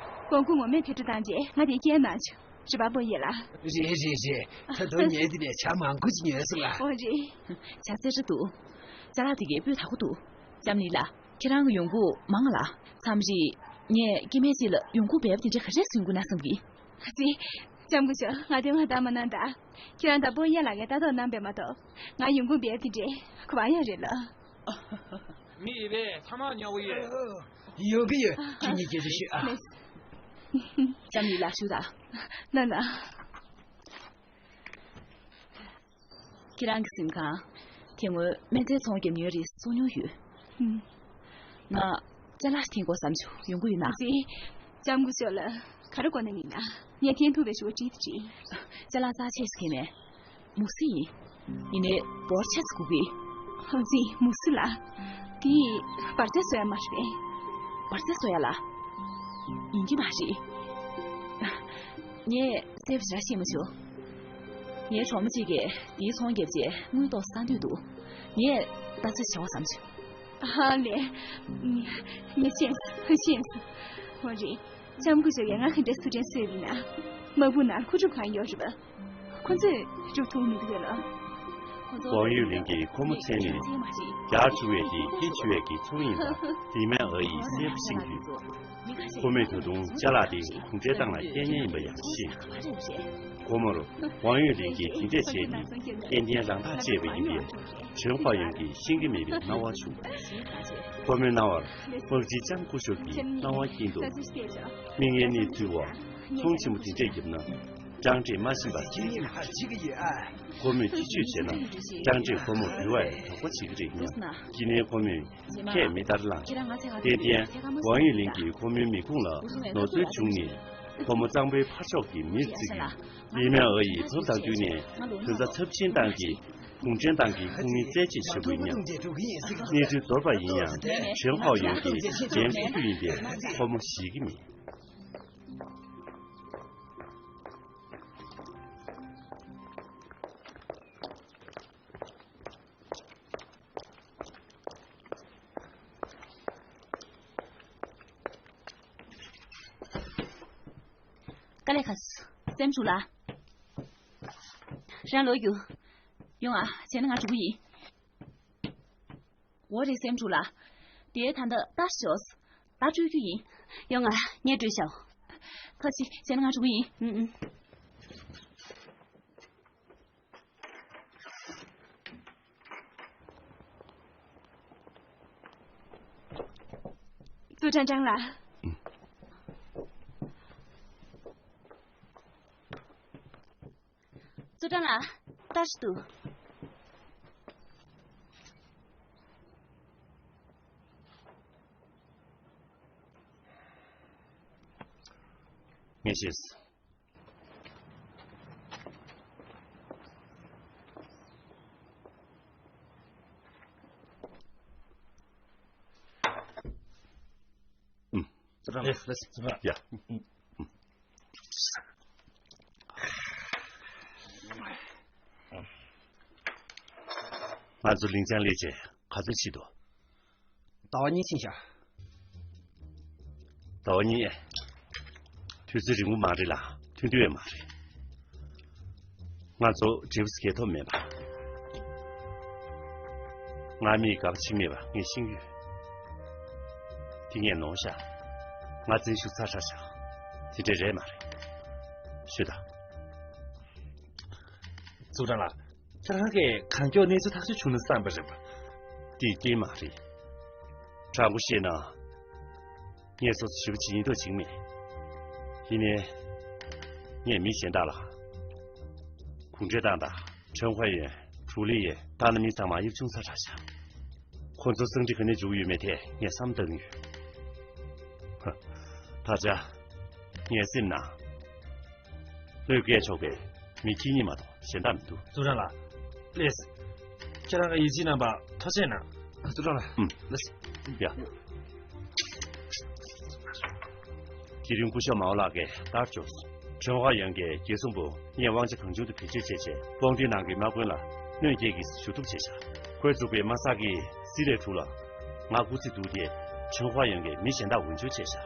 དགོངས་མཁོ་ངོ་མས་ཐེ་བྲོ་བཏང་རྗེས་ང་དེ་སྐྱེལ་གནང་བྱུང་། རེད་པ་པོ་ཡེ་ལགས། རེད་རེད་རེད། ད་དུང་ངས་འདི་ནས་ཇ་མང་པོ་ཅིག་ཉོས་སོང་ལགས། ཨོ་རེད། ཇ་རྩེ་གྲ་འདུག་ཅ་ལག་དེ་གའི་སྤུས་དག་པོ་འདུག་ལྕམ་ལི་ལགས། ཁྱེད་རང་གི་ཡོང་སྒོ་མང་ལ། མཚམས་རེ། ངས་སྐྱེ་དམན་ཅིག་ལ་ཡོང་སྒོ་འབེལ་བ་དེ་འདྲ་ག་རེ་བཟོ་དགོས་ན་བསམ་གི། ཨ་ཙི། ལྕམ་སྐུ་ཞབས། ང་དོན་ཧ་ད་མ་གནང་ད། ཁྱེད་རང་དང་པོ་ཡེ་ལགས་ཀྱིས་ལྟ་རྟོག་གནང་པས་མ་གཏོགས། ང་ཡོང་སྒོ་འབེལ་བ་དེ་འདྲ་ག་པར་ཡང་རེད་ལགས། མི་ཡི་བས་ཚང་མ་ཉོ་གི་ཡོད། ཡོང་གི་ཡོད། ཁྱེད་གཉིས་སྐད་ཆ་ཤོད་ཨ། ལགས། ལྕམ་ལི་ལགས་བཞུགས་དང་། ལགས་ལགས། ཁྱེད་རང་གི་གཟིམ་ཁང་། དེ་སྔོན་སྨན་རྫས་ཚོང་རྒྱབ་ཉོས་རེད་གསུང་མྱོང་ཡོད། ཨུམ། ང་ཅ་ལག་འཐེན་དགོས་བསམ་བྱུང་། ཡོང་གི་ཡོད་ན། ཙི། ལྕམ་སྐུ་ཞབས་ལ་ག་རེ་དགོས་ན་ཡིན་ན། ངས་འཐེན་ཐུབ་པའི་ཞུ་བ་བྲིས་ཏེ་བྲིས། ཅ་ལག་རྩ་ཆེ་ཞིག་གི་མེད། མུ་ཟི་ཡིན། ཡིན་ནའི་འབོར་ཆེ་ཙམ་དགོས་ཀི། ཨ་ཙི། མུ་ཟི་ལ། དེ་འབར་རྫས་བཟོ་ཡ་མ་རེད་པས། འབར་རྫས་བཟོ་ཡ་ལ། ཡིན་གྱི་མ་རེད། ངས་གསལ་པོ་ཞེ་དྲག་ཤེས་མ་བྱུང་། ངའི་གྲོགས་མོ་གཅིག་གིས་དེའི་ཚོང་བརྒྱབ་རྗེས་དངུལ་ཏོག་ཙམ་བཏང་འདོད་འདུག་ངས་ལྟ་ཚད་བྱེད་དགོས་བསམ་བྱུང་། ཨ་ལས། ངས་ཤེས་སོང་། ཤེས་སོང་། འོ་རེད། ལྕམ་སྐུ་ཞབས་ཀྱིས་ང་ག་འདྲ་ཐུགས་དྲན་གསོས་པ་ཡིན་ན། དམག་དཔུང་ནང་མཁོ་སྒྲུབ་ཁང་ཡོད་རེད་པ། ཁོ་ཚོས་སྒྲུབ་ཐུབ་མི་འདུག་གས་ལགས། ཝང་ཡུས་ལིང་གིས་ཁོ་མོ་མཚན་ནས་རྒྱར་བྱུང་བའི་དེ་སྐྱིད་ཆུ་བའི་གི་ཚོང་ཡིན་པ་དེ་མིན་ཨ་ཡིས་གསལ་པོ་ཤེས་ཀྱི་ཡོད། ཁོ་མོས་ད་དུང་ཅ་ལག་དེ་གུང་ཁྲན་ཏང་ལ་སྐྱེལ་མཁན་ཡིན་པ་ཡང་ཤེས། ཁོ་མོར་ཝང་ཡུས་ལིང་གིས་དེ་འདྲས་བྱས་ཏེ་ཏན་ཏན་རང་ཐག་བཅད་པ་ཡིན་པས་ཁྲེན་ཧྭ་ཡུང་གིས་ཤེས་ཀྱི་མེད་པའི་སྣང་བ་བྱུང་། ཁོ་མོའི་སྣང་བར་དམག་སྤྱི་ལྕམ་སྐུ་ཞབས་ཀྱི་སྣང་བ་སྐྱིད་འདུག་མིག་སྔའི་གནས་ཚུལ་འོག་ཚོང་ཆེན་པོ་དེ་འདྲས་བརྒྱབ་ན། ཀྲང་ཀྲེ་མ་ཤེས་པར་བྱེད་ཀྱི་མ་རེད། ཁོ་མོས་དེ་ཆོས་བྱས་ན་ཀྲང་ཀྲེ་ཁོ་མོར་འབུལ་བ་ཡང་དོགས་པ་བྱེད་ཀྱི་རེད་སྙམ། ཁྱེད་ནས་ཁོ་མོས་ཁས་མི་ལྟར་བླངས། ཏན་ཏན་ཝང་ཡུས་ལིན་གྱིས་ཁོ་མོའི་མི་ཁུངས་ལ་ནོར་འཛོལ་བྱུང་ནས་ཁོ་མོ་གཙང་པོའི་ཕར་ཕྱོགས་ཀྱི་མིར་བརྩི་གི་ཡིན། ལི་མེན་ཨོ་ཡིས་ཐོབ་ཐང་བརྒྱུད་ནས་དོན་རྩ་ཚབས་ཆེན་བཏང་གིས་གུང་ཁྲན་ཏང་གི་ཁུངས་མིང་བཙལ་ཆེད་བྱེད་དགོས་སྙམ། གནས་ཚུལ་ཚོར་བ་ཡིན་ཡང་ཁྲེན་ཧའོ་ཡོན་གྱིས་འགྲན་ཁོག་རྒྱུ་ཡིན་པས་ཁོ་མོ་ཞེད་ཀྱི་མེད། དཀའ་ལས་ཁག་སོང་། སེམས་ཆུང་ལ། རང་ལོག་རྒྱུགས། ཡོང་ཨ། བྱས་ན་ང་འགྲོ་གི་ཡིན། འོ་རེད། སེམས་ཆུང་ལ། དེ་ད་ལྟ་ལྟ་ཤོག་ད་སྤྲོད་རྒྱུ་ཡིན། ཡོང་ཨ། ངས་སྤྲོད་ཤོག་ཁ་ཅིག་བྱས་ན་ང་འགྲོ་གི་ཡིན། ཨུ་ཨུ། ཙུའུ་ཀྲང་ཀྲང་ལགས། ཙུའུ་ཀྲང་ལགས། ལྟ་ཞིག་ཏུ། ངས་ཤེས། ཙུའུ་ཀྲང་ལགས། ལགས་སོ། ཡ། ང་ཚོ་ལིང་ཅང་སླེབས་རྗེས་ག་ཚོད་ཕྱིན་འདུག་ཟླ་བ་གཉིས་ཕྱིན་ཤག་ཟླ་བ་གཉིས། དུས་ཚོད་རིང་པོ་མ་རེད་ལ་ཐུང་ཐུང་ཡང་མ་རེད། ང་ཚོ་འབྲས་བུ་ཟེར་ཐོབ་མེད་པ། ང་མིའི་དགའ་བ་ཕྱིན་མེད་པ་ངས་ཤེས་ཡོད། དེ་ངས་ནོར་ཤག་ང་འཛིན་ཞུགས་ཚར་ཤག་དེ་འདྲ་རེད་མ་རེད། ཤོད་དང་། ཙུའུ་ཀྲང་ལགས། ཁྱེད་རང་གིས་གང་མགྱོགས་གནས་ཚུལ་ཐག་གཅོད་བྱུང་ན་བསམ་པ་རེད་པ། དེ་རྐྱེན་མ་རེད། དྲང་པོ་བཤད་ན། ངས་སོ་སོ་ཞེ་པོ་བྱེད་སྙིང་སྟོབས་བྱེད་ཀྱི་མེད། ཡིན་ནའི། ངས་མི་གཞན་དག་ལ། གུང་ཁྲན་ཏང་དང་ཁྲེན་ཧྭ་ཡོན། ཀྲུའུ་ལི་ཡེ། ཏཱ་ལ་མི་ཚང་མ་དབྱིབས་ཆུང་ས་དྲག་ཤག་ཁོ་ཚོ་གསང་འདྲི་ག་ནས་འཇུག་ཡོད་མེད་ཐད་ངས་བསམ་བཏང་ཡོད། ཧ། ད་ཆ། ངས་སེམས་ནང་། བློས་འགེལ་ཆོག་པའི་མི་ཁྱེད་གཉིས་མ་གཏོགས་གཞན་དག་མི་འདུག་ཙུའུ་ཀྲང་ལགས། པླིས། ཁྱེད་རང་གི་ཡིད་ཆེས་རྣམ་པ་ཐུགས་རྗེ་གནང་། ཙུའུ་ཀྲང་ལགས། ཨུམ། ལགས། ཡ། དེ་རིང་སྐུ་ཞབས་མའོ་ལགས་ཀྱིས་ལྟར་བཅོས་སོང་། ཁྲེན་ཧྭ་ཡོན་གྱིས་རྒྱལ་སྲུང་པུའུ་ངས་དབང་ཆ་གང་བྱུང་དུ་བེད་སྤྱོད་བྱས་རྗེས་དབང་འདུས་ནང་གི་དམག་དཔོན་ལ་གནོད་སྐྱེལ་གྱིས་ཞུ་གཏུག་བྱས་ཤག་ཁོས་བཙུགས་པའི་དམག་སར་གྱི་སི་ལེ་དྲུག་ལ་ང་སྐུ་ཚེ་སྡུག་སྟེ་ཁྲེན་ཧྭ་ཡོན་གྱིས་མི་གཞན་དག་འོས་སྦྱོར་བྱས་ཤག་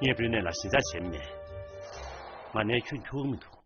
ངས་དངོས་གནས་ལ་ཞེན་ཆགས་བྱས་མེད། ང་ནས་ཁྱོད་འཁྱོག་གི་མི་འདུག